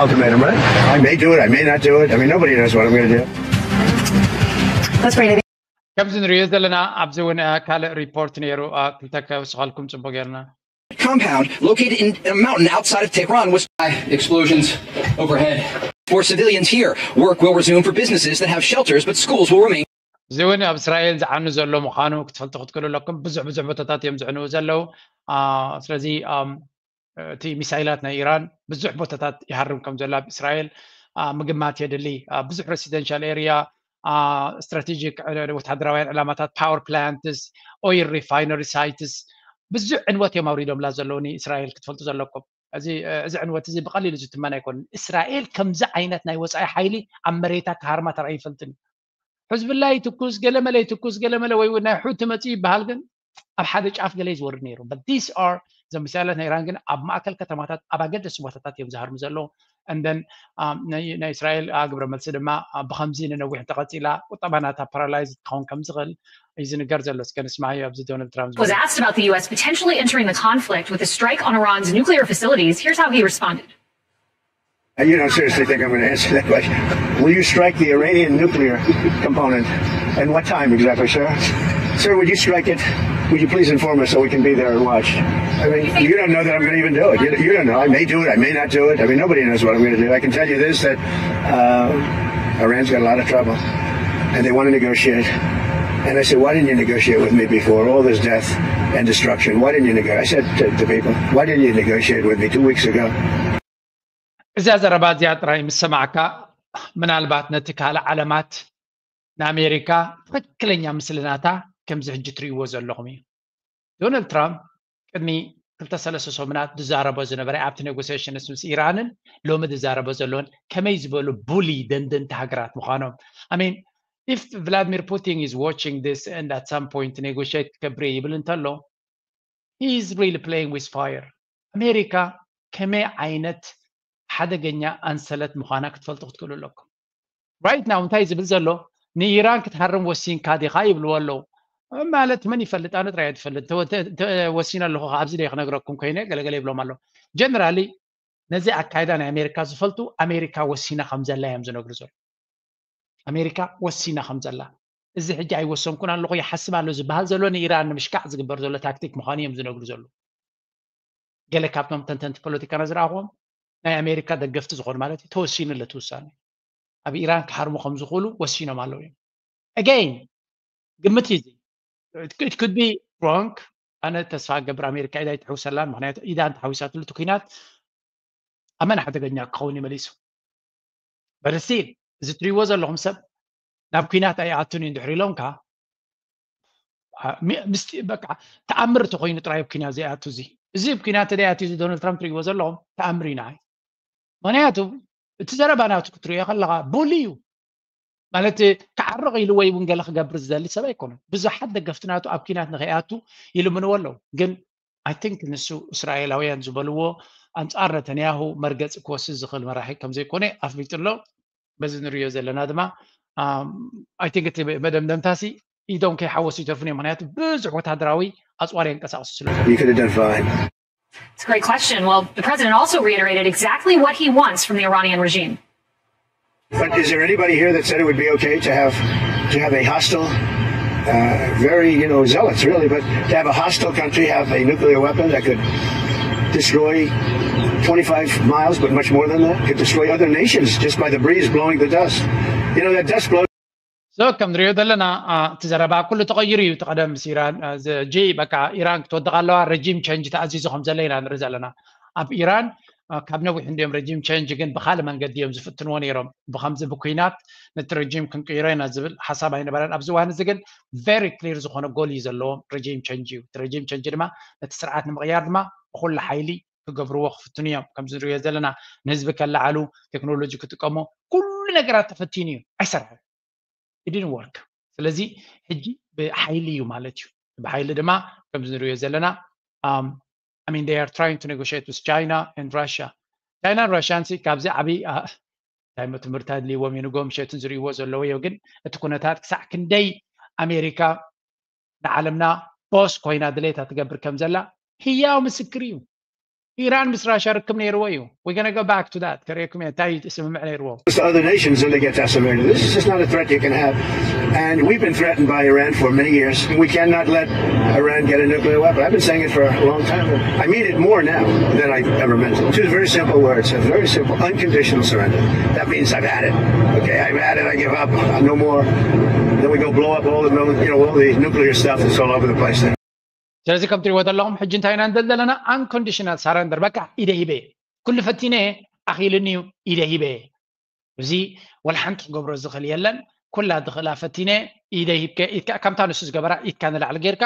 ultimatum, right? I may do it, I may not do it. I mean, nobody knows what I'm going to do. That's great. ከምዚ ንሪኦ ዘለና ኣብዚ እውን ካልእ ሪፖርት ነይሩ። ክልተ ከውስኸልኩም ፅቡቅ ጌርና። Compound located in a mountain outside of Tehran was explosions overhead. For civilians here, work will resume for businesses that have shelters, but schools will remain. እዚ እውን ኣብ እስራኤል ዝዓኑ ዘሎ ምዃኑ ክትፈልጡ ክትክእሉ ኣለኩም። ብዙሕ ብዙሕ ቦታታት እዮም ዝዕንዉ ዘለዉ። ስለዚ እቲ ሚሳይላት ናይ ኢራን ብዙሕ ቦታታት ይሃርም ከም ዘሎ ኣብ እስራኤል ምግማት የድሊ። ብዙሕ residential area፣ strategic ወታደራውያን ዕላማታት፣ power plants፣ oil refinery sites፣ ብዙሕ ዕንወት እዮም ኣውሪዶምላ ዘለዉ ንእስራኤል ክትፈልጡ ዘለኩም። እዚ ዕንወት እዚ ብቐሊሉ ዝትመን ኣይኮነን። እስራኤል ከምዚ ዓይነት ናይ ወፃኢ ሓይሊ ኣብ መሬታ ክሃርማ ተራእዩ ይፈልጥን እዩ። ሕዝብላ ይትኩስ፣ ገለመለ ይትኩስ፣ ገለመለ ወይ ናይ ሑቲ መፂኡ ይበሃል፣ ግን ኣብ ሓደ ጫፍ ገለ እዩ ዝወርድ ነይሩ። But these are እዞም ሚሳይላት ናይ ኢራን ግን ኣብ ማእከል ከተማታት ኣብ ኣገደስቲ ቦታታት እዮም ዝሃርሙ ዘለዉ። And then ናይ እስራኤል ግብረ መልሲ ድማ ብከምዚ ንነዊሕ እንተቐፂላ ቁጠባ ናታ ፓራላይዝ ክኸውን ከም ዝኽእል እዩ ዝንገር ዘሎ። እስከ ንስማዓዮ ኣብዚ ዶናልድ ትራምፕ was asked about the U S potentially entering the conflict with a strike on Iran's nuclear facilities. Here's how he responded. You don't seriously think I'm going to answer that question. Will you strike the Iranian nuclear component, and what time exactly, sir? Sir, would you strike it? Would you please inform us so we can be there and watch? I mean, you don't know that I'm going to even do it. You, you don't know. I may do it. I may not do it. I mean, nobody knows what I'm going to do. I can tell you this, that uh, Iran's got a lot of trouble, and they want to negotiate. And I said, "Why didn't you negotiate with me before all this death and destruction? Why didn't you negotiate?" I said to the people, "Why didn't you negotiate with me two weeks ago?" እዛ ዘረባ እዚኣ ጥራይ ምስ ሰማዕካ፣ ምናልባት ነቲ ካልእ ዓለማት ንኣሜሪካ ትኽክለኛ ምስልናታ ከምዚ ሕጂ ትርእይዎ ዘለኹም እዩ። ዶናልድ ትራምፕ ቅድሚ ክልተ ሰለስተ ሰሙናት ዝዛረቦ ዝነበረ ኣብቲ ኔጎሲሽንስ ምስ ኢራንን ሎሚ ዝዛረቦ ዘለውን ከመይ ዝበሉ ቡሊ ደንደንቲ ሃገራት ምዃኖም። I mean, if Vladimir Putin is watching this and at some point negotiate ክገብር ይብል እንተሎ፣ he is really playing with fire። ኣሜሪካ ከመይ ዓይነት ሓደገኛ ኣንሰለት ምዃና ክትፈልጡ ክትክእሉ ኣለኩም። Right now እንታይ ዝብል ዘሎ፣ ንኢራን ክትሃርም ወሲንካ ዲኻ ይብልዎ ኣለዉ። ማለት መን ይፈልጥ? ኣነ ጥራይ እየ ዝፈልጥ። ወሲነ ኣለኹ ኣብዚ ደ ክነግረኩም ኮይነ ገለገለ ይብሎም ኣሎ። ጀነራሊ ነዚ ኣካይዳ ናይ ኣሜሪካ ዝፈልጡ ኣሜሪካ ወሲና ከም ዘላ እዮም ዝነግሩ ዘሎ። ኣሜሪካ ወሲና ከም ዘላ፣ እዚ ሕጂ ኣይወሰንኩን ኣለኹ ይሓስብ ኣሎ ዝበሃል ዘሎ ንኢራን ንምሽካዕ ዝግበር ዘሎ ታክቲክ ምዃኑ እዮም ዝነግሩ ዘለዉ። ገለ ካብቶም ተንተንቲ ፖለቲካና ዝረኣኹዎም ናይ ኣሜሪካ ደገፍቲ ዝኾኑ ማለት እዩ፣ ተወሲኑ ኣሎ እቲ ውሳነ። ኣብ ኢራን ክሃርሙ ከም ዝኽእሉ ወሲኖም ኣለዉ እዮም። Again ግምት እዩ እዚ። It could be wrong። ኣነ ተስፋ ገብር ኣሜሪካ ኢዳ ኣይትሕውሰላን፣ ምክንያቱ ኢዳ እንተሓዊሳትሉ እቲ ኩናት ኣመና ሓደገኛ ክኸውን እዩ መሊሱ። But still እዚ ትሪእዎ ዘለኹም ሰብ ናብ ኩናት ኣይኣቱን እዩ እንድሕር ኢሎምካ፣ ምስቲ በቃ ተኣምር ተኮይኑ ጥራይ ኣብ ኩናት ዘይኣቱ፣ እዚ እዚ ኣብ ኩናት ተደይኣቱ እዚ ዶናልድ ትራምፕ ትሪእዎ ዘለኹም ተኣምር እዩ ንዓይ። ምክንያቱ እቲ ዘረባ ናቱ ክትሪኦ ከለካ ቡል እዩ ማለት፣ ክዓርቕ ኢሉ ወይ እውን ገለ ክገብር ዝደሊ ሰብ ኣይኮነን። ብዙሓት ደገፍቲ ናቱ ኣብ ኩናት ንከይኣቱ ይልምንዎ ኣለዉ። ግን I think ንሱ እስራኤላውያን ዝበልዎ ኣንጻር ነተንያሁ መርገጺ ክወስድ ዝኽእል መራሒ ከም ዘይኮነ ኣፍሊጡ ኣሎ። በዚ ንሪኦ ዘለና ድማ I think እቲ መደምደምታሲ ኢዶም ከይሓወሱ ይተርፉን እዮም። ምክንያቱ ብዙሕ ወታደራዊ ኣፅዋር የንቀሳቕሱ ስለ You could identify. It's a great question. Well, the president also reiterated exactly what he wants from the Iranian regime. But is there anybody here that said it would be okay to have to have a hostile, uh, very, you know, zealots really, but to have a hostile country have a nuclear weapon that could destroy twenty-five miles, but much more than that, could destroy other nations just by the breeze blowing the dust? You know, that dust blows. So ከም ንሪኦ ዘለና እቲ ዘረባ ኩሉ ተቐይሩ እዩ። እቲ ቀደም ምስ ኢራን ሕጂ በቃ ኢራን ክትወድቕ ኣለዋ፣ regime change ተኣዚዙ ከም ዘሎ ኢና ንርኢ ዘለና። ኣብ ኢራን ካብ ነዊሕ እንዲዮም regime change ግን ብካልእ መንገዲ እዮም ዝፍትንዎ ነይሮም። ብከምዚ ብኩናት ነቲ regime ክንቅይሮ ኢና ዝብል ሓሳብ ኣይነበረን። ኣብዚ እዋን እዚ ግን very clear ዝኾነ goal እዩ ዘለዎም፣ regime change እዩ። እቲ regime change ድማ ነቲ ስርዓት ንምቕያር ድማ ብኩሉ ሓይሊ ክገብርዎ ክፍትኑ እዮም። ከምዚ ንሪኦ ዘለና ንህዝቢ ከለዓሉ፣ ቴክኖሎጂ ክጥቀሙ፣ ኩሉ ነገራት ተፈቲኑ እዩ፣ ኣይሰርሐን። It didn't work። ስለዚ ሕጂ ብሓይሊ እዩ ማለት እዩ። ብሓይሊ ድማ ከምዚ ንሪኦ ዘለና I mean they are trying to negotiate with China and Russia. ቻይናን ራሽያን ሲ ካብዚ ዓብዪ ትምህርቲ ኣድልይዎም እዩ። ንጎ ምሸትን ዝርእይዎ ዘለዉ እዮ። ግን እቲ ኩነታት ክሳዕ ክንደይ ኣሜሪካ ንዓለምና ቦስ ኮይና ድሌታ ትገብር ከም ዘላ ህያው ምስክር እዩ። ኢራን ምስ ራሽያ ርክብ ነይርዎ እዩ። We're gonna go back to that. ከርእየኩም እየ እንታይ ስምምዕ ነይርዎ። Other nations, then they get decimated. This is just not a threat you can have. And we've been threatened by Iran for many years. We cannot let Iran get a nuclear weapon. I've been saying it for a long time. I mean it more now than I ever meant it. Two very simple words, a very simple, unconditional surrender. That means I've had it. Okay, I've had it. I give up. No more. Then we go blow up all the, you know, all the nuclear stuff that's all over the place. There. ስለዚ ከም ትሪእዎ ዘለኹም ሕጂ እንታይ ኢና ንደል ዘለና? Unconditional surrender። በቃ ኢደ ሂበ፣ ኩሉ ፈቲነ፣ ኣኺሉኒ እዩ፣ ኢደ ሂበ። እዚ ወላ ሓንቲ ክገብሮ ዝኽእል የለን። ኩላ ዝኽእላ ፈቲነ፣ ኢደ ሂብከ ኢድካ፣ ከምታ ንሱ ዝገበራ ኢድካ ንላዕሊ ጌርካ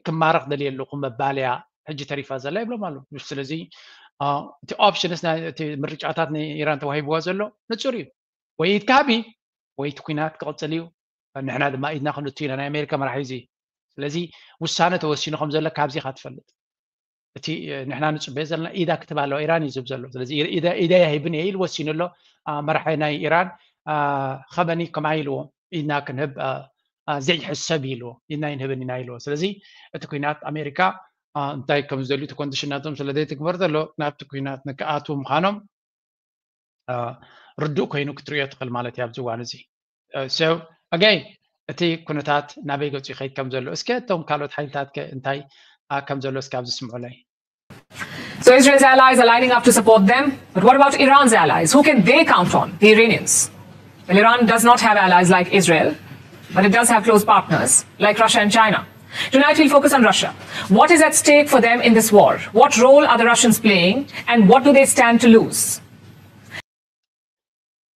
ክማረኽ ደልየ ኣለኹ መባልያ ሕጂ ተሪፋ ዘላ ይብሎም ኣለዉ። ስለዚ እቲ ኦፕሽንስ እቲ ምርጫታት ንኢራን ተዋሂብዋ ዘሎ ንፁር እዩ። ወይ ኢድካ ሃቢ ወይ እቲ ኩናት ክቕፅል እዩ። ንሕና ድማ ኢድና ክንእቱ ኢና። ናይ ኣሜሪካ መራሒ እዚ። ስለዚ ውሳነ ተወሲኑ ከም ዘሎ ካብዚ ኢኻ ትፈልጥ። እቲ ንሕና ንፅበዮ ዘለና ኢዳ ክትብ ኣለዋ ኢራን እዩ ዝብ ዘሎ። ስለዚ ኢደ ያሂብን እየ ኢሉ ወሲኑ ኣሎ። መራሒ ናይ ኢራን ኸመኒ ከምኣ ኢልዎ ኢድና ክንህብ ዘይሕሰብ ኢልዎ ኢድና ይንህብን ኢና ኢልዎ። ስለዚ እቲ ኩናት ኣሜሪካ እንታይ ከም ዝደልዩ እቲ ኮንዲሽን ናቶም ስለ ዘይትግበር ዘሎ ናብቲ ኩናት ንክኣትዉ ምዃኖም ርዱእ ኮይኑ ክትርእዮ ትኽእል ማለት እዩ ኣብዚ እዋን እዚ። So again እቲ ኩነታት ናበይ ገፁ ይኸይድ ከም ዘሎ እስከ እቶም ካልኦት ሓይልታት ከ እንታይ ከም ዘሎ እስከ ኣብዚ ስምዑለይ። So Israel's allies are lining up to support them, but what about Iran's allies? Who can they count on? The Iranians. Well, Iran does not have allies like Israel, but it does have close partners like Russia and China. Tonight we'll focus on Russia. What is at stake for them in this war? What role are the Russians playing, and what do they stand to lose?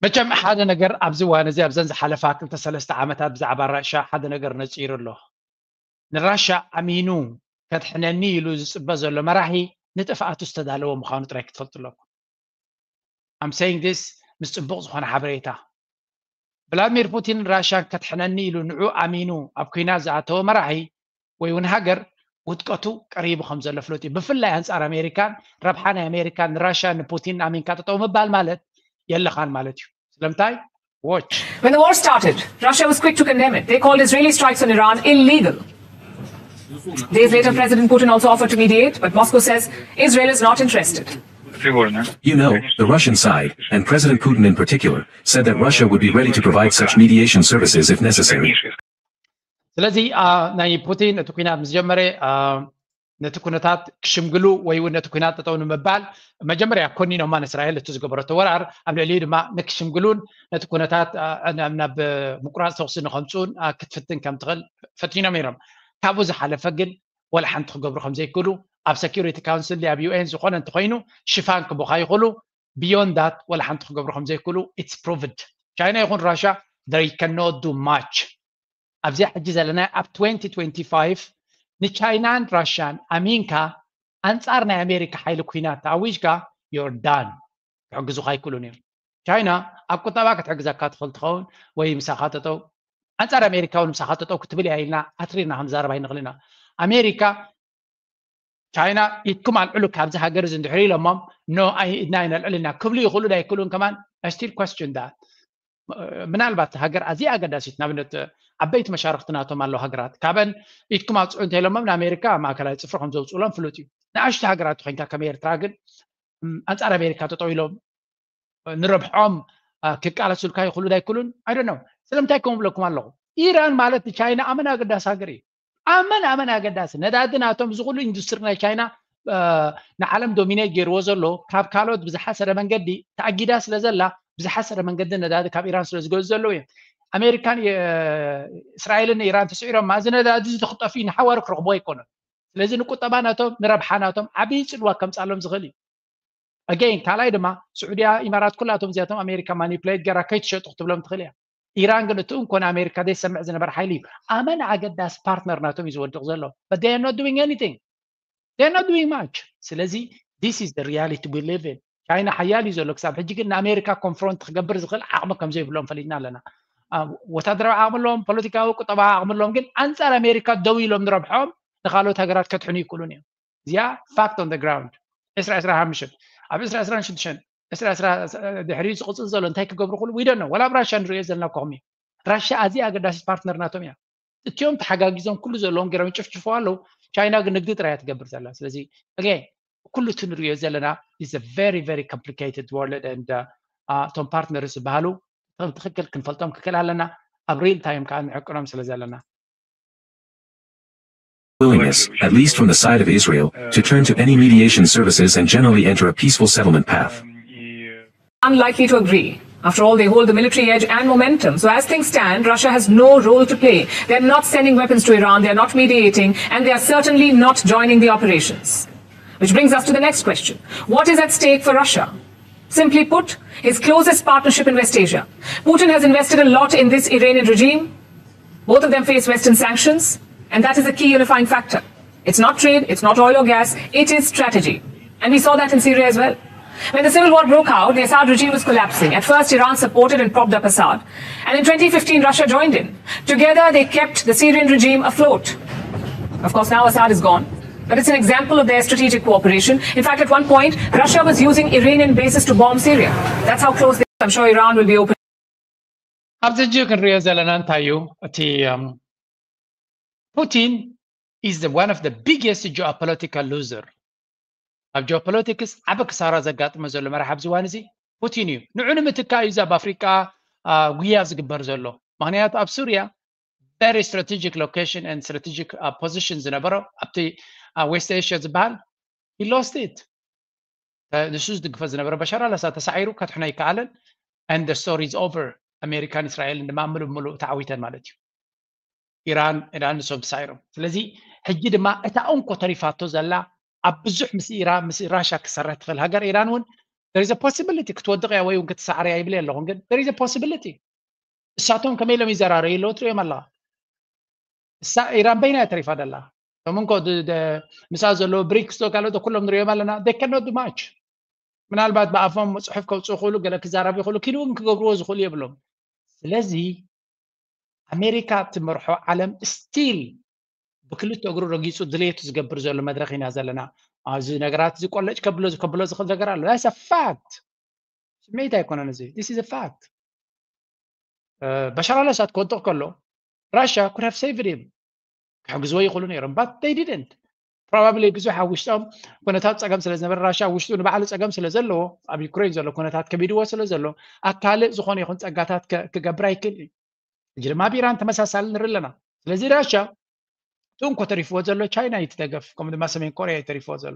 መቸም ሓደ ነገር ኣብዚ እዋን እዚ ኣብዘን ዝሓለፋ ክልተ ሰለስተ ዓመታት ብዛዕባ ራሻ ሓደ ነገር ነፂሩ ኣሎ። ንራሻ ኣሚኑ ከድሕነኒ ኢሉ ዝፅበ ዘሎ መራሒ ንጥፍኣቱ ዝተዳለወ ምዃኑ ጥራይ ክትፈልጡ ኣለኩም። I'm saying this ምስ ፅቡቕ ዝኾነ ሓበሬታ። ቭላድሚር ፑቲን ራሻን ከድሕነኒ ኢሉ ንዑ ኣሚኑ ኣብ ኩናት ዝኣተወ መራሒ ወይ እውን ሃገር ውድቀቱ ቀሪቡ ከም ዘሎ ፍሉጥ እዩ። ብፍላይ ኣንፃር ኣሜሪካን ረብሓ ናይ ኣሜሪካን ንራሻ ንፑቲን ኣሚንካ ጠጠው ምባል ማለት የለኻን ማለት እዩ። ስለምንታይ? Watch. When the war started, Russia was quick to condemn it. They called Israeli strikes on Iran illegal. Days later, President Putin also offered to mediate, but Moscow says Israel is not interested. You know, the Russian side, and President Putin in particular, said that Russia would be ready to provide such mediation services if necessary. ስለዚ ናይ ፑቲን እቲ ኩናት ምስ ጀመረ ነቲ ኩነታት ክሽምግሉ ወይ እውን ነቲ ኩናት ጠጠው ንምባል መጀመርያ ኮኒኖማ ንእስራኤል እቲ ዝገበረቶ ወራር ኣብ ልዕሊኡ ድማ ንክሽምግሉን ነቲ ኩነታት ናብ ምቁራፅ ተኩሲ ንከምፅኡን ክትፍትን ከም ትኽእል ፈቲኖም ነይሮም። ካብኡ ዝሓለፈ ግን ወላ ሓንቲ ክገብሩ ከም ዘይክእሉ ኣብ ሰኪሪቲ ካውንስል ኣብ ዩ ኤን ዝኾነ እንተኮይኑ ሽፋን ክቡኻ ይኽእሉ። Beyond that ወላ ሓንቲ ክገብሩ ከም ዘይክእሉ it's proved። ቻይና ይኹን ራሻ they cannot do much። ኣብዚኣ ሕጂ ዘለና ኣብ twenty twenty-five ንቻይናን ራሻን ኣሚንካ ኣንፃር ናይ ኣሜሪካ ሓይሊ ኩናት ተኣዊጅካ you're done። ክሕግዙኻ ኣይክእሉን እዮም። ቻይና ኣብ ቁጠባ ክትሕግዘካ ትኽእል ትኸውን ወይ ምሳኻ ጠጠው ኣንፃር ኣሜሪካ እውን ምሳኻ ጠጠው ክትብል እያ ኢልና ኣትሪርና ክንዛረብ ኣይንኽእል ኢና። ኣሜሪካ ቻይና ኢድኩም ኣልዕሉ ካብዚ ሃገር እዚ እንድሕር ኢሎሞም no ኢድና ኣይነልዕል ኢና ክብሉ ይኽእሉ ዶ ኣይክእሉን ከማን I still question that። ምናልባት ሃገር ኣዝያ ኣገዳሲት ንኣብነት ዓበይቲ መሻርክቲ ናቶም ኣለዉ ሃገራት ካብአን ኢድኩም ኣውፅዑ እንተኢሎሞም ንኣሜሪካ ማእከላይ ፅፍሪ ከም ዘውፅኡሎም ፍሉጥ እዩ። ንኣሽቱ ሃገራት ኮይንካ ከም ኤርትራ ግን ኣንፃር ኣሜሪካ ጠጠው ኢሎም ንረብሖም ክቃለሱልካ ይኽእሉ ዶ ኣይክእሉን I don't know። ስለምንታይ ከምኡ እብለኩም ኣለኹ? ኢራን ማለት ንቻይና ኣመን ኣገዳሲ ሃገር እዩ። ኣመን ኣመን ኣገዳሲ ነዳዲ ናቶም እዚ ኩሉ ኢንዱስትሪ ናይ ቻይና ንዓለም ዶሚኔት ገይርዎ ዘሎ ካብ ካልኦት ብዝሓሰረ መንገዲ ተኣጊዳ ስለ ዘላ ብዝሓሰረ መንገዲ ነዳዲ ካብ ኢራን ስለ ዝገዝኡ ዘለዉ እዮም። ኣሜሪካን እስራኤልን ኢራን ተስዒሮማ እዚ ነዳዲ እዚ ክጠፍኡ ንሓዋሩ ክረኽብዎ ኣይኮኑን። ስለዚ ንቁጠባ ናቶም ንረብሓ ናቶም ዓብዪ ፅልዋ ከምፃሎም ዝኽእል እዩ። Again ካልኣይ ድማ ስዑድያ ኢማራት ኩላቶም እዚኣቶም ኣሜሪካ ማኒፕሌት ገራ ከይትሸጡ ክትብሎም ትኽእል እያ። ኢራን ግን እቲ እንኮ ንኣሜሪካ ዘይሰምዕ ዝነበረ ሓይሊ እዩ። ኣመን ኣገዳሲ ፓርትነር ናቶም እዩ ዝወድቕ ዘሎ but they are not doing anything. They are not doing much። ስለዚ this is the reality we live in። ቻይና ሓያል እዩ ዘሎ ክሳብ ሕጂ ግን ንኣሜሪካ ኮንፍሮንት ክገብር ዝኽእል ዓቕሚ ከም ዘይብሎም ፈሊጥና ኣለና። ወታደራዊ ዓቕሚ ኣለዎም፣ ፖለቲካዊ ቁጠባዊ ዓቕሚ ኣለዎም ግን ኣንፃር ኣሜሪካ ደው ኢሎም ንረብሖም ንካልኦት ሃገራት ከድሕኑ ይክእሉን እዮም። እዚኣ fact on the ground። ዕስራ ዕስራ ሓሙሽተ ኣብ ዕስራ ዕስራ ሽዱሽተ ዕስራ ዕስራ ድሕሪኡ ዝቕፅል ዘሎ እንታይ ክገብሩ ክእሉ we don't know። ወላ ኣብ ራሻ ንሪኦ ዘለና ኮሚ ራሻ ኣዝያ ኣገዳሲት ፓርትነር ናቶም እያ። እቲኦም ተሓጋጊዞም ኩሉ ዘለዎም ገይሮም ይጭፍጭፉ ኣለዉ። ቻይና ግን ንግዲ ጥራይ እያ ትገብር ዘላ። ስለዚ again ኩሉ እቲ ንሪኦ ዘለና is a very very complicated world and እቶም partners ዝበሃሉ ብትኽክል ክንፈልጦም ክክእል ኣለና። ኣብ real time ከዓ ንዕቅኖም ስለ ዘለና willingness, at least from the side of Israel, to turn to any mediation services and generally enter a peaceful settlement path. Unlikely to agree. After all, they hold the military edge and momentum. So, as things stand, Russia has no role to play. They're not sending weapons to Iran, they're not mediating, and they are certainly not joining the operations. Which brings us to the next question. What is at stake for Russia? Simply put, his closest partnership in West Asia. Putin has invested a lot in this Iranian regime. Both of them face Western sanctions, and that is the key unifying factor. It's not trade, it's not oil or gas, it is strategy. And we saw that in Syria as well. When the civil war broke out, the Assad regime was collapsing. At first, Iran supported and propped up Assad. And in twenty fifteen, Russia joined in. Together, they kept the Syrian regime afloat. Of course, now Assad is gone. But it's an example of their strategic cooperation. In fact, at one point, Russia was using Iranian bases to bomb Syria. That's how close they I'm sure Iran will be open. ኣብዚ ሕጂ ክንሪኦ ዘለና እንታይ እዩ? እቲ ፑቲን is the one of the biggest geopolitical loser። ኣብ geopolitics ዓቢ ክሳራ ዘጋጥሞ ዘሎ መራሕ ኣብዚ እዋን እዚ ፑቲን እዩ። ንዑ ንምትካእ እዩ ኣብ ኣፍሪቃ ጉያ ዝግበር ዘሎ። ምክንያቱ ኣብ ሱርያ very strategic location and strategic position ዝነበሮ ኣብቲ West Asia ዝበሃል he lost it። ንሱ ዝድግፎ ዝነበረ በሻር ኣልኣሳድ ተሳዒሩ ከድሕኖ ኣይከኣለን። And the story is over። ኣሜሪካን እስራኤልን ድማ ምሉእ ብምሉእ ተዓዊተን ማለት እዩ። ኢራን ኢራን ንሶም ተሳዒሮም። ስለዚ ሕጂ ድማ እታ እንኮ ተሪፋቶ ዘላ ኣብ ብዙሕ ምስ ኢራን ምስ ራሻ ክሰርሕ ትኽእል ሃገር ኢራን እውን there is a possibility ክትወድቕ እያ ወይ እውን ክትሰዓር እያ ይብል ኣለኹን ግን there is a possibility። እሳቶም ከመይ ኢሎም ይዘራረዩ ኣለዉ ትሪኦም ኣለኻ። እሳ ኢራን በይና እያ ተሪፋ ደላ። እቶም እንኮ ምሳ ዘለዉ ብሪክስ ዶ ካልኦት ኩሎም ንሪኦም ኣለና they cannot do much። ምናልባት ብኣፎም ፅሑፍ ከውፅኡ ክእሉ ገለ ክዛረቡ ይኽእሉ ኪድ እውን ክገብርዎ ዝኽእሉ የብሎም። ስለዚ ኣሜሪካ ትመርሖ ዓለም still ብክልተ እግሩ ረጊፁ ድሌቱ ዝገብር ዘሎ መድረክ ኢና ዘለና። ኣብዚ ነገራት እዚ ቆለጭ ከብሎ ከብሎ ዝኽእል ነገር ኣሎ። That's a fact። ስምዒት ኣይኮነን እዚ this is a fact። በሻር ኣልኣሳድ ክወድቕ ከሎ ራሽያ could have saved him ክሕግዝዎ ይኽእሉ ነይሮም but they didn't። Probably ብዙሕ ኣብ ውሽጦም ኩነታት ፀገም ስለ ዝነበረ ራሽያ ኣብ ውሽጡ ንባዕሉ ፀገም ስለ ዘለዎ ኣብ ዩክሬን ዘሎ ኩነታት ከቢድዎ ስለ ዘሎ ኣብ ካልእ ዝኾነ ይኹን ፀጋታት ክገብር ኣይክእል እዩ። ሕጂ ድማ ኣብ ኢራን ተመሳሳሊ ንርኢ ኣለና። ስለዚ ራሽያ እቲ እንኮ ተሪፍዎ ዘሎ ቻይና እዩ እቲ ደገፍ ከምኡ ድማ ሰሜን ኮርያ እዩ ተሪፍዎ ዘሎ።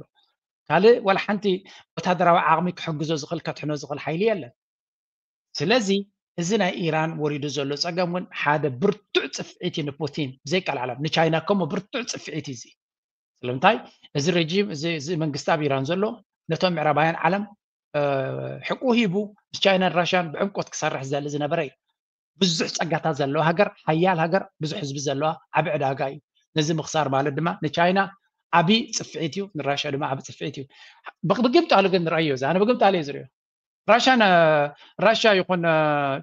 ካልእ ዋላ ሓንቲ ወታደራዊ ዓቕሚ ክሕግዞ ዝኽእል ከድሕኖ ዝኽእል ሓይሊ የለን። ስለዚ እዚ ናይ ኢራን ወሪዱ ዘሎ ፀገም እውን ሓደ ብርቱዕ ፅፍዒት እዩ ንፑቲን ብዘይቃልዓለም ንቻይና ከምኡ ብርቱዕ ፅፍዒት እዩ እዚ። ስለምንታይ እዚ ረጂም እዚ መንግስቲ ኣብ ኢራን ዘሎ ነቶም ምዕራባውያን ዓለም ሕቁ ሂቡ ምስ ቻይናን ራሽያን ብዕምቆት ክሰርሕ ዝደሊ ዝነበረ እዩ። ብዙሕ ፀጋታት ዘለዋ ሃገር ሓያል ሃገር ብዙሕ ህዝቢ ዘለዋ ዓቢ ዕዳጋ እዩ። ነዚ ምኽሳር ማለት ድማ ንቻይና ዓቢ ፅፍዒት እዩ ንራሽያ ድማ ዓቢ ፅፍዒት እዩ። ብግምጣሉ ግን ንረኣዮ እዚ ኣነ ብግምጣሉ እየ ዝሪኦ። ራሽያ ራሽያ ይኹን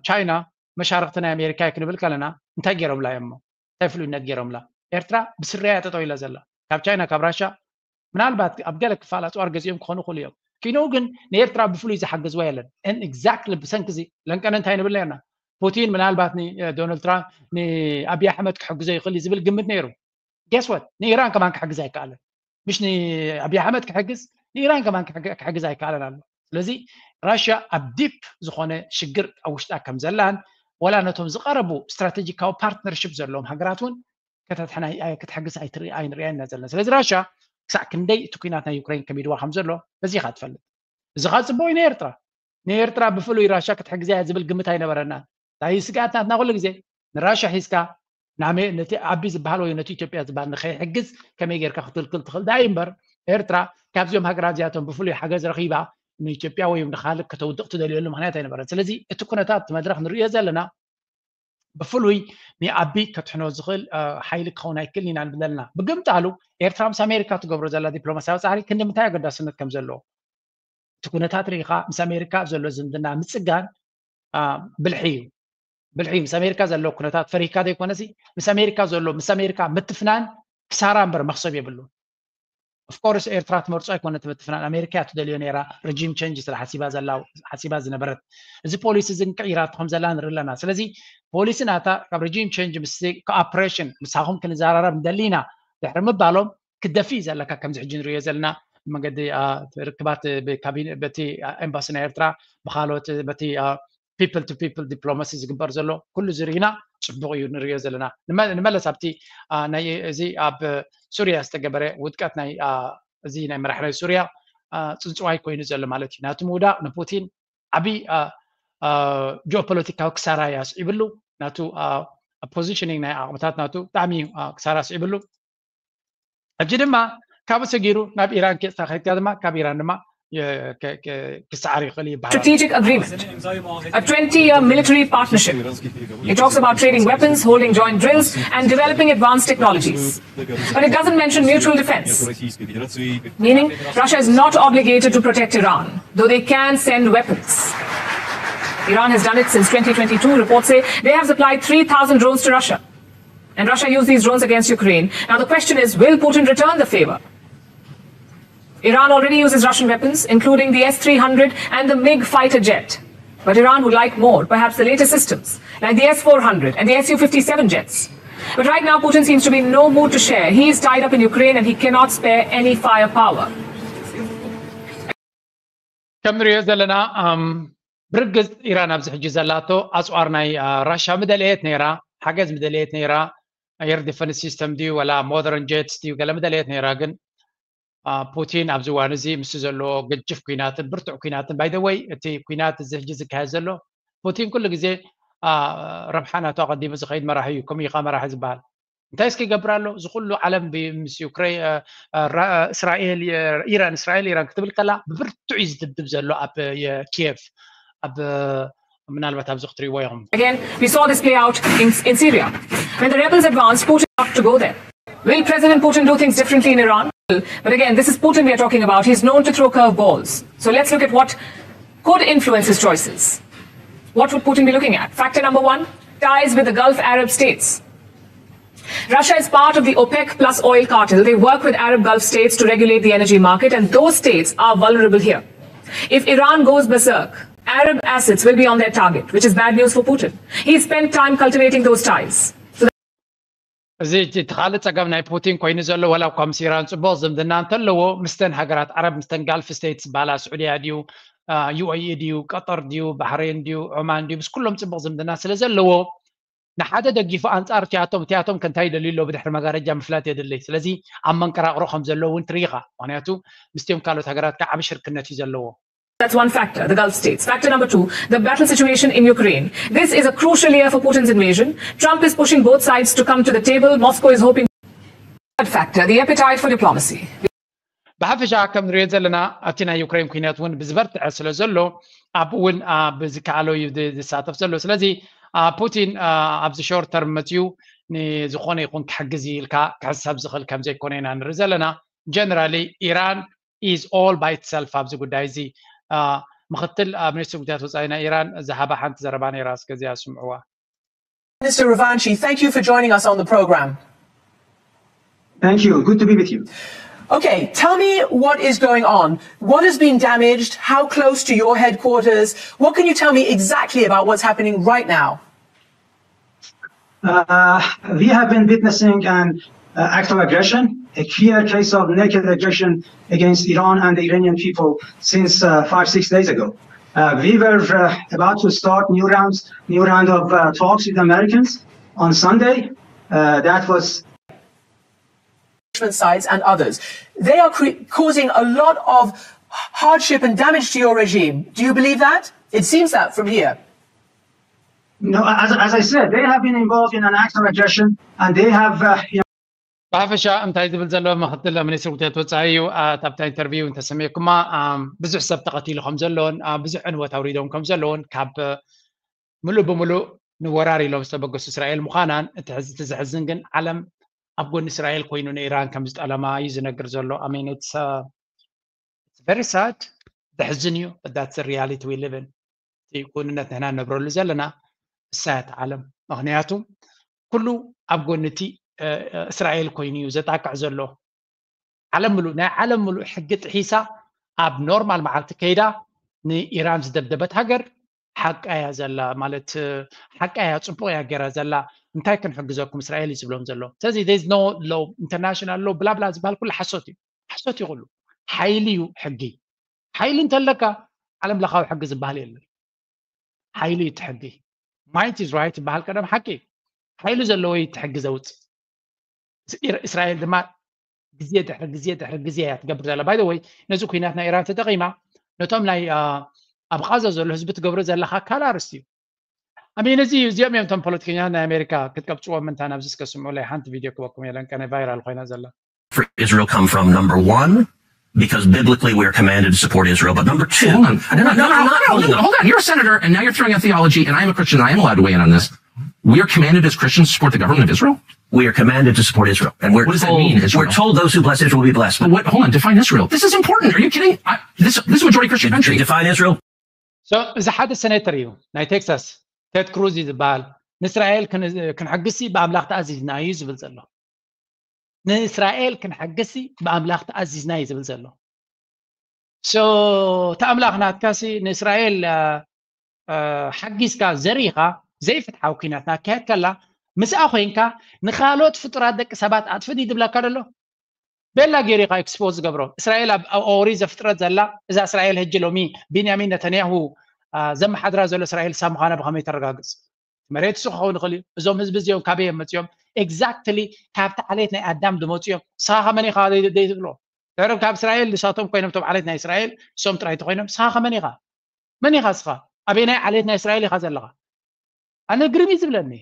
ቻይና መሻርክቲ ናይ ኣሜሪካ እዩ ክንብል ከለና እንታይ ገይሮምላ እዮም እንታይ ፍሉይነት ገይሮምላ? ኤርትራ ብስረያ እያ ጠጠው ኢላ ዘላ ካብ ቻይና ካብ ራሽያ ምናልባት ኣብ ገለ ክፋል ኣፅዋር ገዚኦም ክኾኑ ይኽእሉ እዮም። ኪንኡ ግን ንኤርትራ ብፍሉይ ዝሓገዝዋ የለን። And exactly ብሰንኪ እዚ ለንቀነ እንታይ ንብል ነርና? ፑቲን ምናልባት ንዶናልድ ትራምፕ ንኣብይ ኣሕመድ ክሕግዞ ይኽእል እዩ ዝብል ግምት ነይሩ። Guess what ንኢራን ከማን ክሕግዝ ኣይከኣለን። ምሽ ንኣብይ ኣሕመድ ክሕግዝ ንኢራን ከማን ክሕግዝ ኣይከኣለን ኣሎ። ስለዚ ራሽያ ኣብ ዲፕ ዝኾነ ሽግር ኣብ ውሽጣ ከም ዘላን ወላ ነቶም ዝቐረቡ ስትራቴጂካዊ partnership ዘለዎም ሃገራት እውን ከተድሕና ክትሕግዝ ኣይንሪኣና ዘለና። ስለዚ ራሽያ ክሳዕ ክንደይ እቲ ኩናት ናይ ዩክሬን ከሚድዋ ከም ዘሎ በዚ ኢኻ ትፈልጥ። እዚ ኻ ፅቡቅ እዩ ንኤርትራ። ንኤርትራ ብፍሉይ ራሽያ ክትሕግዛ እያ ዝብል ግምት ኣይነበረናን። እንታይ ስግኣት ናትና ኩሉ ግዜ ንራሽያ ሒዝካ ነቲ ኣቢ ዝበሃል ወይ ነቲ ኢትዮጵያ ዝበሃል ንኸይሕግዝ ከመይ ጌርካ ክትልክል ትኽእል ዳይ እምበር ኤርትራ ካብዚኦም ሃገራት እዚኣቶም ብፍሉይ ሓገዝ ረኺባ ንኢትዮጵያ ወይ ንካልእ ከተውድቕ ትደልየሉ ምክንያት ኣይነበረን። ስለዚ እቲ ኩነታት እቲ መድረኽ ንርእዮ ዘለና ብፍሉይ ንኣቢ ከትሕኖ ዝኽእል ሓይሊ ክኸውን ኣይክእልን ኢና ንብል ዘለና። ብግምጣሉ ኤርትራ ምስ ኣሜሪካ ትገብሮ ዘላ ዲፕሎማስያዊ ፃዕሪ ክንዲ ምንታይ ኣገዳስነት ከም ዘለዎ እቲ ኩነታት ርኢኻ ምስ ኣሜሪካ ዘሎ ዝምድና ምፅጋን ብልሒ እዩ። ብልሒ እዩ። ምስ ኣሜሪካ ዘሎ ኩነታት ፈሪህካ ዘይኮነሲ ምስ ኣሜሪካ ዘሎ ምስ ኣሜሪካ ምትፍናን ክሳራ እምበር መክሰብ የብሉ። Of course ኤርትራ ትመርጾ ኣይኮነ ትምትፍናን ኣሜሪካ እያ ትደልዮ ነይራ regime change ስለ ሓሲባ ዘላ ሓሲባ ዝነበረት እዚ ፖሊሲ እዚ ንቅይራ ከም ዘላ ንርኢ ኣለና። ስለዚ ፖሊሲ ናታ ካብ regime change ምስ cooperation ምሳኹም ክንዘራረብ ንደሊ ኢና ድሕሪ ምባሎም ክትደፊ እዩ ዘለካ። ከምዚ ሕጂ ንሪኦ ዘለና መገዲ ርክባት በቲ ኤምባሲ ናይ ኤርትራ ብካልኦት በቲ people to people diplomacy ዝግበር ዘሎ ኩሉ ዝርኢና ጽቡቕ እዩ ንሪኦ ዘለና። ንመለስ ኣብቲ ናይ እዚ ኣብ ሱርያ ዝተገበረ ውድቀት ናይ እዚ ናይ መራሕ ናይ ሱርያ ጽንጽዋይ ኮይኑ ዘሎ ማለት እዩ። ናቱ ምውዳቕ ንፑቲን ዓብዪ ጂኦፖለቲካዊ ክሳራ እያ ኣስዒብሉ። ናቱ positioning ናይ ዓቕምታት ናቱ ብጣዕሚ ክሳራ ኣስዒብሉ። ሕጂ ድማ ካብኡ ሰጊሩ ናብ ኢራን ኬድካ ከድካ ድማ ካብ ኢራን ድማ ክሰዓር ይኽእል ይበሃል። Strategic agreement, a twenty-year military partnership. It talks about trading weapons, holding joint drills, and developing advanced technologies. But it doesn't mention mutual defense, meaning Russia is not obligated to protect Iran, though they can send weapons. Iran has done it since twenty twenty-two. Reports say they have supplied three thousand drones to Russia. And Russia used these drones against Ukraine. Now the question is, will Putin return the favor? Iran already uses Russian weapons, including the S three hundred and the MiG fighter jet. But Iran would like more, perhaps the latest systems, like the S four hundred and the S U fifty-seven jets. But right now, Putin seems to be in no mood to share. He is tied up in Ukraine and he cannot spare any firepower. ከም ንሪኦ ዘለና ብርግጽ ኢራን ኣብዚ ሕጂ ዘላቶ ኣጽዋር ናይ ራሻ ምደለየት ነይራ፣ ሓገዝ ምደለየት ነይራ። air defense system ድዩ ወላ modern jets ድዩ ገለ ምደለየት ነይራ። ግን ፑቲን ኣብዚ እዋን እዚ ምስ ዘለዎ ገጅፍ ኩናትን ብርቱዕ ኩናትን፣ by the way እቲ ኩናት እዚ ሕጂ ዝካየድ ዘሎ ፑቲን ኩሉ ግዜ ረብሓ ናቱ ኣቐዲሙ ዝኸይድ መራሒ እዩ። ከምኡ ኢኻ መራሒ ዝበሃል እንታይ እስኪ ይገብር ኣሎ? እዚ ኩሉ ዓለም ምስ ዩክሬን እስራኤል ኢራን እስራኤል ኢራን ክትብል ከላ ብብርቱዕ እዩ ዝድብድብ ዘሎ ኣብ ኪየቭ ኣብ ምናልባት ኣብዚ ክትሪእዎ ኢኹም። Again, we saw this play out in, in Syria. When the rebels advanced, Putin not to go there. Will President Putin do things differently in Iran? But again, this is Putin we are talking about. He's known to throw curveballs. So let's look at what could influence his choices. What would Putin be looking at? Factor number one, ties with the Gulf Arab states. Russia is part of the OPEC plus oil cartel. They work with Arab Gulf states to regulate the energy market, and those states are vulnerable here. If Iran goes berserk, Arab assets will be on their target, which is bad news for Putin. He spent time cultivating those ties. እዚ እቲ ካልእ ጸገም ናይ ፑቲን ኮይኑ ዘሎ፣ ዋላ እኳ ምስ ኢራን ጽቡቕ ዝምድና እንተለዎ፣ ምስተን ሃገራት ዓረብ፣ ምስተን ጋልፍ ስቴትስ ዝበሃላ፣ ስዑድያ ድዩ፣ ዩ ኤ ኢ ድዩ፣ ቀጠር ድዩ፣ ባሕሬን ድዩ፣ ዖማን ድዩ፣ ምስ ኩሎም ጽቡቕ ዝምድና ስለ ዘለዎ ንሓደ ደጊፉ ኣንጻር እቲኣቶም እቲኣቶም ከ እንታይ ይደልዩ ኣለዉ ብድሕሪ መጋረጃ ምፍላጥ የድሊ። ስለዚ ኣብ መንቀራቕሮ ከም ዘለዉ እውን ትርኢ ኢኻ። ምኽንያቱ ምስቲኦም ካልኦት ሃገራት ከ ዓቢ ሽርክነት እዩ ዘለዎ። That's one factor, the Gulf states. Factor number two, the battle situation in Ukraine. This is a crucial year for Putin's invasion. Trump is pushing both sides to come to the table. Moscow is hoping. Third factor, the appetite for diplomacy. ብሓፈሻ ከም ንሪኦ ዘለና ኣብቲ ናይ ዩክሬን ኩናት እውን ብዝበርትዐ ስለ ዘሎ ኣብኡ እውን ብዝከኣሎ እዩ ዝሳተፍ ዘሎ። ስለዚ ፑቲን ኣብዚ short term መፅዩ ንዝኾነ ይኹን ክሕግዝ ኢልካ ክሕሰብ ዝኽእል ከም ዘይኮነ ኢና ንርኢ ዘለና። Generally ኢራን is all by itself ኣብዚ ጉዳይ እዚ። ምክትል ሚኒስትር ጉዳያት ወፃኢ ናይ ኢራን ዝሃባ ሓንቲ ዘረባ ነይራ፣ እስከ እዚኣ ስምዕዋ። Minister Ravanchi, thank you for joining us on the program. Thank you. Good to be with you. Okay, tell me what is going on. What has been damaged? How close to your headquarters? What can you tell me exactly about what's happening right now? Uh, we have been witnessing an uh, act of aggression, a clear case of naked aggression against Iran and the Iranian people since uh, five, six days ago. Uh, we were uh, about to start new rounds, new round of uh, talks with Americans on Sunday. Uh, that was sides and others. They are cre- causing a lot of hardship and damage to your regime. Do you believe that? It seems that from here. No, as, as I said, they have been involved in an act of aggression and they have uh, you know, ብሓፈሻ እንታይ ዝብል ዘሎ ምክትል ሚኒስትር ጉዳያት ወፃኢ እዩ። ኣብታ ኢንተርቪው እንተሰሚዕኩማ ብዙሕ ሰብ ተቐቲሉ ከም ዘለዎን ብዙሕ ዕንወት ኣውሪዶም ከም ዘለዎን ካብ ምሉእ ብምሉእ ንወራር ኢሎም ዝተበገሱ እስራኤል ምዃናን እቲ ሕዚ እቲ ዘሕዝን ግን ዓለም ኣብ ጎኒ እስራኤል ኮይኑ ንኢራን ከም ዝጠለማ እዩ ዝነግር ዘሎ። I mean it's very sad. ዘሕዝን እዩ። That's the reality we live in. እቲ ክውንነት ንሕና ንነብረሉ ዘለና እሳያት ዓለም። ምክንያቱ ኩሉ ኣብ ጎኒ እቲ እስራኤል ኮይኑ እዩ ዘጣቅዕ ዘሎ። ዓለም ምሉእ ናይ ዓለም ምሉእ ሕጊ ጥሒሳ ኣብ ኖርማል መዓልቲ ከይዳ ንኢራን ዝደብደበት ሃገር ሓቃ እያ ዘላ ማለት ሓቃ እያ፣ ጽቡቕ እያ ገይራ ዘላ። እንታይ ክንሕግዘኩም እስራኤል እዩ ዝብሎም ዘሎ። ስለዚ there's no law international law ብላብላ ዝበሃል ኩሉ ሓሶት እዩ። ሓሶት እዩ ኩሉ። ሓይሊ እዩ ሕጊ። ሓይሊ እንተለካ ዓለም ለኻዊ ሕጊ ዝበሃል የለን። ሓይሊ እዩ እቲ ሕጊ። Might is right ዝበሃል ቀደም ሓቂ። ሓይሊ ዘለዎ እዩ እቲ ሕጊ ዘውፅእ። እስራኤል ድማ ግዜ ድሕሪ ግዜ ድሕሪ ግዜ እያ ትገብር ዘላ። By the way፣ ነዚ ኩናት ናይ ኢራን ተጠቒማ ነቶም ናይ ኣብ ቓዛ ዘሎ ህዝቢ ትገብሮ ዘላ ካካል ኣርስቲ እዩ። ኣሚን እዚ እዚኦም እዮም እቶም ፖለቲከኛታት ናይ ኣሜሪካ ክትቀብፅዎም ምንታ ናብዚ እስከ ስምዑለይ ሓንቲ ቪድዮ ክበኩም የለን ቀነ ቫይራል ኮይና ዘላ። for Israel come from? Number one, because biblically we are commanded to support Israel. But number two, hold on. No, no, no, no, no, hold on. You're a senator, and now you're throwing out theology, and I'm a Christian, and I am allowed to weigh in on this. We are commanded as Christians to support the government of Israel. We are commanded to support Israel, and we're What does that told, mean, Israel? We're told those who bless Israel will be blessed. But what? Hold on. Define Israel. This is important. Are you kidding? I, this this is a majority Christian country. Define Israel. So እዚ ሓደ ሴኔተር እዩ ናይ ቴክሳስ ቴድ ክሩዝ እዩ ዝበሃል። ንእስራኤል ክንሕግሲ ብኣምላኽ ተኣዚዝና እዩ ዝብል ዘሎ። ንእስራኤል ክንሕግሲ ብኣምላኽ ተኣዚዝና እዩ ዝብል ዘሎ። So እቲ ኣምላኽ ናትካሲ ንእስራኤል ሓጊዝካ ዘሪኻ ዘይፍትሓዊ ኩናት ናካየድ ከላ ምስኣ ኮይንካ ንካልኦት ፍጡራት ደቂ ሰባት ኣጥፍእ ድዩ ዝብለካ ዘሎ? ቤላ ገይሩ ኢኻ ኤክስፖዝ ዝገብሮ። እስራኤል ኣብ ኦሪት ዘፍጥረት ዘላ እዛ እስራኤል ሕጂ ሎሚ ቢንያሚን ነተንያሁ ዘመሓድራ ዘሎ እስራኤል እሳ ምዃና ብኸመይ ተረጋግፅ? መሬት እሱ ክኸውን ይኽእል እዩ። እዞም ህዝቢ እዚኦም ካበይ እዮም መፂኦም? ኤግዛክትሊ ካብቲ ዓሌት ናይ ኣዳም ዝመፁ እዮም። ንስኻ ከመን ኢኻ ደይ ትብሎ? ድሕሪ ካብ እስራኤል ንሳቶም ኮይኖም እቶም ዓሌት ናይ እስራኤል እሶም ጥራይ ተኮይኖም ንስኻ ከመን ኢኻ? መን ኢኻ እስኻ? ኣበየናይ ዓሌት ናይ እስራኤል ኢኻ ዘለኻ? ኣነ ግርም እዩ ዝብለኒ።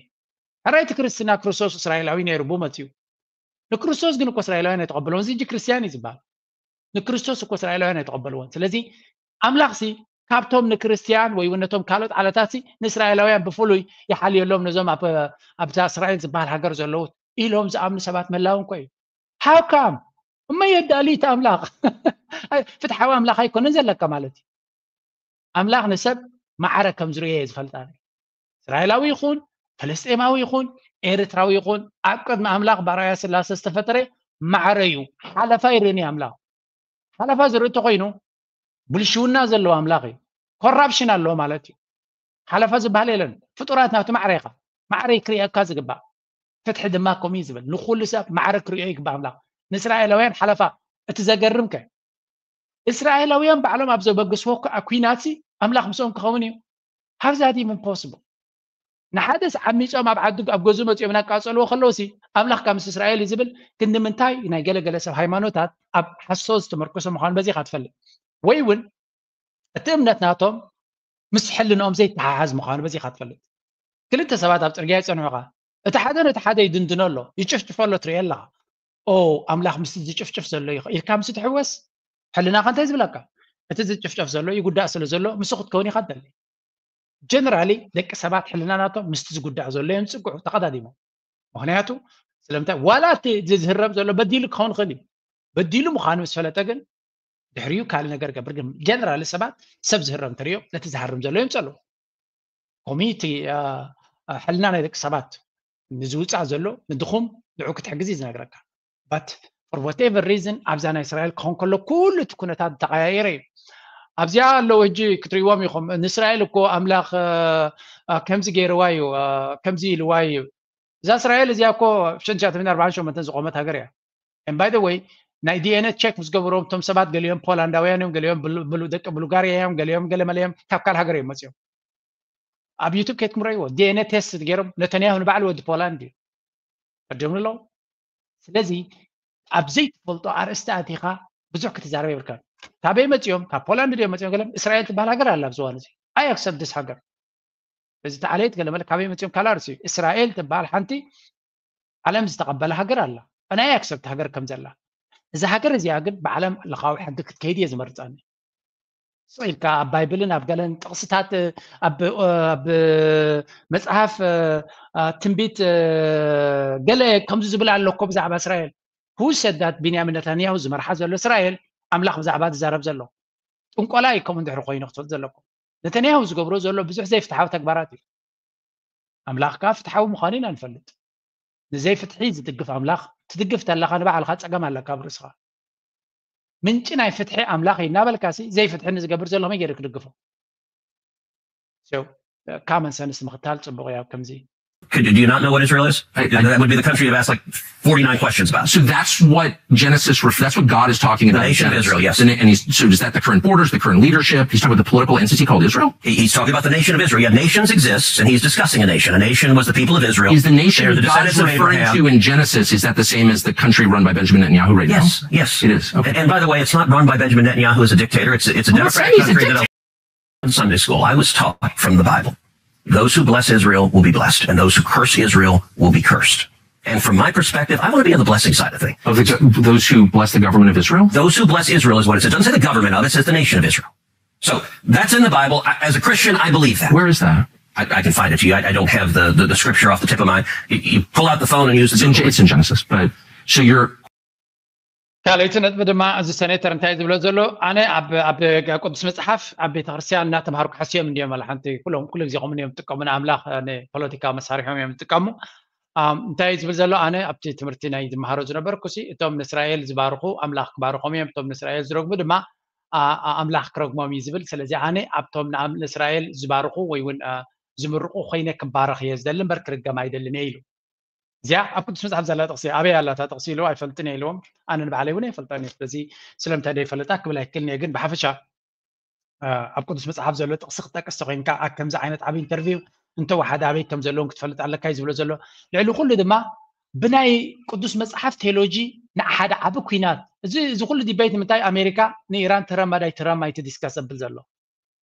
ሕራይ እቲ ክርስትና ክርስቶስ እስራኤላዊ ነይሩ ብኡ መፅኡ። ንክርስቶስ ግን እኮ እስራኤላውያን ኣይተቐበልዎን። እዚ ሕጂ ክርስትያን እዩ ዝበሃል። ንክርስቶስ እኮ እስራኤላውያን ኣይተቐበልዎን። ስለዚ ኣምላኽሲ ካብቶም ንክርስትያን ወይ እውን ነቶም ካልኦት ዓለታትሲ ንእስራኤላውያን ብፍሉይ ይሓልየሎም ነዞም ኣብታ እስራኤል ዝበሃል ሃገር ዘለዉ ኢሎም ዝኣምኑ ሰባት ምህላዎም እኮ እዩ። ሃው ካም እሞ የዳሊ እቲ ኣምላኽ ፍትሓዊ ኣምላኽ ኣይኮነን ዘለካ ማለት እዩ። ኣምላኽ ንሰብ ማዕረ ከም ዝርእዮ እየ ዝፈልጥ ኣነ። እስራኤላዊ ይኹን ፈለስጤማዊ ይኹን ኤርትራዊ ይኹን ኣብ ቅድሚ ኣምላኽ ባርኣያ ስላሰ ዝተፈጠረ ማዕረ እዩ። ሓለፋ ይርእን እዩ ኣምላኽ። ሓለፋ ዝርኢ እንተኮይኑ ብልሽውና ዘለዎ ኣምላኽ እዩ። ኮራፕሽን ኣለዎ ማለት እዩ። ሓለፋ ዝበሃል የለን። ፍጡራት ናቱ ማዕረ ኢኻ። ማዕረ ክርእየካ ዝግባእ ፍትሒ ድማ ከምኡ እዩ ዝብል። ንኩሉ ሰብ ማዕረ ክርእዮ ይግባእ ኣምላኽ። ንእስራኤላውያን ሓለፋ እቲ ዘገርም ከ እስራኤላውያን ባዕሎም ኣብ ዘበግስዎ ኩናት ኣምላኽ ምስኦም ክኸውን እዩ። How is that even possible? ንሓደስ ዓሚፆም ኣብ ዓዲ ኣብ ገዝኡ መፂኦም እናቃፀልዎ ከለውሲ ኣምላኽ ካብ ምስ እስራኤል እዩ ዝብል ክንዲ ምንታይ ናይ ገለገለ ሰብ ሃይማኖታት ኣብ ሓሶት ዝተመርኮሰ ምዃኑ በዚ ኢኻ ትፈልጥ። ወይ እውን እቲ እምነት ናቶም ምስ ሕልንኦም ዘይተሓሓዝ ምዃኑ በዚ ኢኻ ትፈልጥ። ክልተ ሰባት ኣብ ፅርግያ ይፀንሑኻ። እቲ ሓደ ነቲ ሓደ ይድንድኖ ኣሎ፣ ይጭፍጭፎ ኣሎ ትርኢ ኣለኻ። ኦ ኣምላኽ ምስቲ ዝጭፍጭፍ ዘሎ ኢልካ ምስ ትሕወስ ሕልናኻ እንታይ ዝብለካ? እቲ ዝጭፍጨፍ ዘሎ ይጉዳእ ስለ ዘሎ ምስ ክትከውን ኢኻ ትደሊ። ጀነራሊ ደቂ ሰባት ሕልና ናቶም ምስቲ ዝጉዳእ ዘሎ እዮም ዝፅግዑ ተቐዳዲሞም። ምክንያቱ ስለምንታይ ዋላ እቲ ዝህረም ዘሎ በዲሉ ክኸውን ይኽእል እዩ። በዲሉ ምዃኑ ምስ ፈለጠ ግን ድሕሪኡ ካልእ ነገር ገብር። ግን ጀነራሊ ሰባት ሰብ ዝህረም እንተሪኦም ነቲ ዝሃርም ዘሎ እዮም ፀልኡ። ኮሚቲ ሕልና ናይ ደቂ ሰባት ንዝውፃእ ዘሎ ንድኹም ንዑ ክትሕግዝ እዩ ዝነግረካ። But for whatever reason ኣብዛ ናይ እስራኤል ክኾን ከሎ ኩሉ እቲ ኩነታት ተቐያየረ እዩ። ኣብዚኣ ኣለዉ ሕጂ ክትሪእዎም ኢኹም። ንእስራኤል እኮ ኣምላኽ ከምዚ ገይርዋ እዩ ከምዚ ኢልዋ እዩ። እዛ እስራኤል እዚኣ እኮ ሽዱሽተ ሚእትን ኣርባዓን ሸሞንተን ዝቆመት ሃገር እያ። And by the way ናይ ዲኤንኤ ቸክ ምስ ገበሮም እቶም ሰባት ገሊኦም ፖላንዳውያን እዮም፣ ገሊኦም ደቂ ቡልጋሪያ እዮም፣ ገሊኦም ገለመለ እዮም፣ ካብ ካልእ ሃገር እዮም መፅኦም። ኣብ ዩቱብ ከይትኩም ረእይዎ ዲኤንኤ ቴስት ገይሮም ነተንያሁ ንባዕሉ ወዲ ፖላንድ እዩ ፈርዲዮም ኣለዉ። ስለዚ ኣብ ዘይትፈልጦ ኣርእስቲ ኣቲኻ ብዙሕ ክትዛረብ የብልካን። ካበይ መፂኦም? ካብ ፖላንድ ድዮም መፂኦም? ገለም እስራኤል ትበሃል ሃገር ኣላ ኣብዚ እዋን እዚ። I accept this ሃገር። እዚ ተዓለየት ገለመለ ካበይ መፂኦም ካልእ ኣርእስቲ እዩ። እስራኤል ትበሃል ሓንቲ ዓለም ዝተቐበለ ሃገር ኣላ። And I accept ሃገር ከም ዘላ። እዛ ሃገር እዚኣ ግን ብዓለም ለኻዊ ሕጊ ክትከይድ እየ ዝመርፃኒ። ስቕ ኢልካ ኣብ ባይብልን ኣብ ገለን ጥቕስታት ኣብ መፅሓፍ ትንቢት ገለ ከምዚ ዝብል ኣሎ እኮ ብዛዕባ እስራኤል። Who said that ቢንያሚን ነታንያሁ ዝመርሓ ዘሎ እስራኤል ኣምላኽ ብዛዕባ ዝዛረብ ዘሎ? ጥንቆላ እዩ። ከምኡ እንድሕሪ ኮይኑ ክትፈልጡ ዘለኩም ነተንያሁ ዝገብሮ ዘሎ ብዙሕ ዘይፍትሓዊ ተግባራት እዩ። ኣምላኽ ከዓ ፍትሓዊ ምዃኑ ኢና ንፈልጥ። ንዘይፍትሒ ዝድግፍ ኣምላኽ ትድግፍ ተለኻ ንባዕልኻ ፀገም ኣለካ ኣብ ርእስኻ። ምንጪ ናይ ፍትሒ ኣምላኽ እዩ እናበልካሲ ዘይፍትሒ ንዝገብር ዘሎ ከመይ ገይሩ ክድግፎ? ካመን ሰንስ ምኽታል ፅቡቕ እዩ። ኣብ ከምዚ Could, do you not know what Israel is? I, I, that would be the country you've asked like forty-nine questions about. So that's what Genesis, that's what God is talking about. The nation of Israel, yes. And, and he's, so is that the current borders, the current leadership? He's talking about the political entity called Israel? He, he's talking about the nation of Israel. Yeah, nations exist, and he's discussing a nation. A nation was the people of Israel. Is the nation that God's referring to in Genesis, is that the same as the country run by Benjamin Netanyahu right yes, now? Yes, yes. It is. Okay. And, and by the way, it's not run by Benjamin Netanyahu as a dictator. It's, it's a democratic country that in Sunday school, I was taught from the Bible, those who bless Israel will be blessed, and those who curse Israel will be cursed. And from my perspective, I want to be on the blessing side of things. Of the, those who bless the government of Israel? Those who bless Israel is what it says. It doesn't say the government of it, it says the nation of Israel. So that's in the Bible. I, as a Christian, I believe that. Where is that? I, I can find it to you. I, I don't have the, the, the scripture off the tip of my. You, you pull out the phone and use the. It's in, it's in Genesis, but so you're ካልኣይቲ ነጥቢ ድማ እዚ ሰኔተር እንታይ ዝብሎ ዘሎ፣ ኣነ ኣብ ኣብ ቅዱስ መፅሓፍ ኣብ ቤተክርስትያን እናተምሃርኩ ሓስዮም እንዲዮም ኣለ ሓንቲ ኩሎም ኩሉ ግዜ ከምኡ እዮም ዝጥቀሙ ንኣምላኽ ንፖለቲካዊ መሳርሖም እዮም ዝጥቀሙ። እንታይ እዩ ዝብል ዘሎ? ኣነ ኣብቲ ትምህርቲ ናይ ዝመሃሮ ዝነበርኩ ሲ እቶም ንእስራኤል ዝባርኹ ኣምላኽ ክባርኾም እዮም፣ እቶም ንእስራኤል ዝረግሙ ድማ ኣምላኽ ክረግሞም እዩ ዝብል። ስለዚ ኣነ ኣብቶም ንእስራኤል ዝባርኹ ወይ እውን ዝምርቑ ኮይነ ክባረኽ እየ ዝደሊ እምበር ክርገም ኣይደልን እየ ኢሉ። እዚኣ ኣብ ቅዱስ መጽሓፍ ዘላ ጥቕሲ ኣበይ ኣላ እታ ጥቕሲ ኢሉ ኣይፈልጥን እየ ኢልዎም። ኣነ ንባዕለይ እውን ኣይፈልጣን እየ። ስለዚ ስለምንታይ ደይፈልጣ ክብል ኣይክእልን እየ። ግን ብሓፈሻ ኣብ ቅዱስ መጽሓፍ ዘሎ ጥቕሲ ክጠቅስ ተኮይንካ ኣብ ከምዚ ዓይነት ዓብ ኢንተርቪው እንተወሓደ ኣበይ ከም ዘለውን ክትፈልጥ ኣለካ እዩ ዝብሎ ዘሎ። ልዕሊ ኩሉ ድማ ብናይ ቅዱስ መጽሓፍ ቴዎሎጂ ንሓደ ዓብ ኩናት እዚ እዚ ኩሉ ዲቤት ንምንታይ ኣሜሪካ ንኢራን ትረማ ዳይ ትረማ እዩ ዲስካስ ዘብል ዘሎ።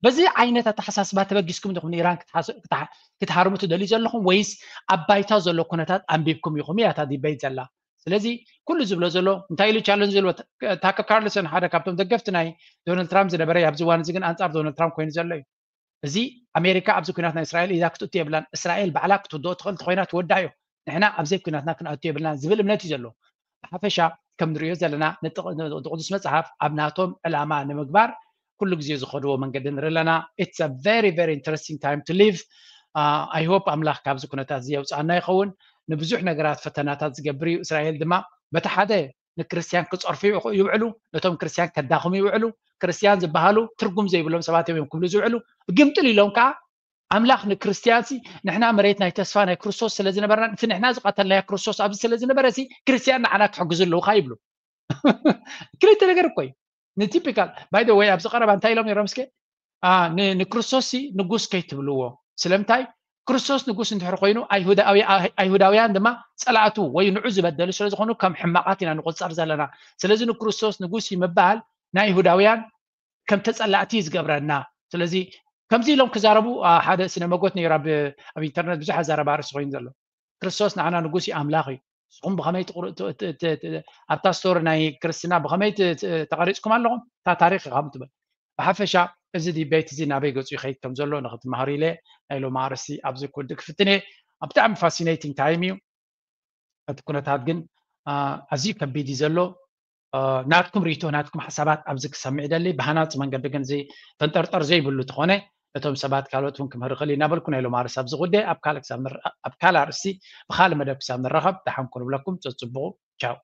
በዚ ዓይነት ኣተሓሳስባ ተበጊስኩም ዲኹም ንኢራን ክትሓርሙ ትደልዩ ዘለኹም ወይስ ኣብ ባይታ ዘሎ ኩነታት ኣንቢብኩም ኢኹም እያ እታ ዲበይት ዘላ። ስለዚ ኩሉ ዝብሎ ዘሎ እንታይ ኢሉ ቻለንጅ ዝብሎ ታከር ካርልሰን ሓደ ካብቶም ደገፍቲ ናይ ዶናልድ ትራምፕ ዝነበረ ኣብዚ እዋን እዚ ግን ኣንጻር ዶናልድ ትራምፕ ኮይኑ ዘሎ እዩ። እዚ ኣሜሪካ ኣብዚ ኩናት ናይ እስራኤል ኢዳ ክትእቱ የብላን። እስራኤል ባዕላ ክትውድኦ ትኽእል እንተኮይና ትወዳ እዩ። ንሕና ኣብዘይ ኩናትና ክንኣቱ የብልና ዝብል እምነት እዩ ዘሎ። ብሓፈሻ ከም ንሪኦ ዘለና ንቅዱስ መፅሓፍ ኣብ ናቶም ዕላማ ንምግባር ኩሉ ግዜ ዝኸድዎ መንገዲ ንርኢ ኣለና። It's a very very interesting time to live. I hope ኣምላኽ ካብዚ ኩነታት እዚ የውፅኣና ይኸውን። ንብዙሕ ነገራት ፈተናታት ዝገብር እዩ። እስራኤል ድማ በቲ ሓደ ንክርስትያን ክፀርፉ ይውዕሉ፣ ነቶም ክርስትያን ከዳኽሙ ይውዕሉ። ክርስትያን ዝበሃሉ ትርጉም ዘይብሎም ሰባት እዮም ክብሉ ዝውዕሉ። ግምጥል ኢሎም ከዓ ኣምላኽ ንክርስትያንሲ ንሕና መሬት ናይ ተስፋ ናይ ክርስቶስ ስለ ዝነበርና እቲ ንሕና ዝቐተልናዮ ክርስቶስ ኣብዚ ስለ ዝነበረ ሲ ክርስትያን ንዓና ክሕግዙ ኣለዉ ካ ይብሉ። ክልተ ነገር እኮ እዩ። ንቲፒካል ባይ ወይ ኣብዚ ቀረባ እንታይ ኢሎም ነይሮም እስከ ንክርስቶስ ሲ ንጉስ ከይትብልዎ። ስለምንታይ ክርስቶስ ንጉስ እንድሕር ኮይኑ ኣይሁዳውያን ድማ ፀላእቱ ወይ ንዑ ዝበደሉ ስለ ዝኾኑ ከም ሕማቃት ኢና ንቆፀር ዘለና። ስለዚ ንክርስቶስ ንጉስ እዩ ምባል ናይ ይሁዳውያን ከም ተፀላእቲ እዩ ዝገብረና። ስለዚ ከምዚ ኢሎም ክዛረቡ ሓደ ስነ መጎት ነይሩ ኣብ ኢንተርነት ብዙሕ ኣዛረባ ርእሲ ኮይኑ ዘሎ። ክርስቶስ ንዓና ንጉስ እዩ ኣምላኽ እዩ። ንስኹም ብኸመይ ኣብታ ስቶሪ ናይ ክርስትና ብኸመይ ተቐሪፅኩም ኣለኹም እታ ታሪክ ኢኻም ትብል። ብሓፈሻ እዚ ዲቤት እዚ ናበይ ገፁ ይኸይድ ከም ዘሎ ንክትመሃሩ ኢለ ናይ ሎም ኣርእስቲ ኣብዚ ክውድእ ክፍትን እየ። ኣብ ብጣዕሚ ፋሲኔቲንግ ታይም እዩ። እቲ ኩነታት ግን ኣዝዩ ከቢድ እዩ ዘሎ። ናትኩም ርእይቶ ናትኩም ሓሳባት ኣብዚ ክሰምዕ ይደሊ። ብሃናፂ መንገዲ ግን እዚ ፈንጠርጠር ዘይብሉ ተኾነ ነቶም ሰባት ካልኦት እውን ክምህር ይኽእል እዩ እናበልኩ ናይ ሎም ኣርእስቲ ኣብዚ ጉዳይ ኣብ ካልእ ክሳብ ኣብ ካልእ ኣርእስቲ ብካልእ መደብ ክሳብ ንራኸብ ደሓን ኩኑ ብለኩም። ፀፅብቑ። ቻው።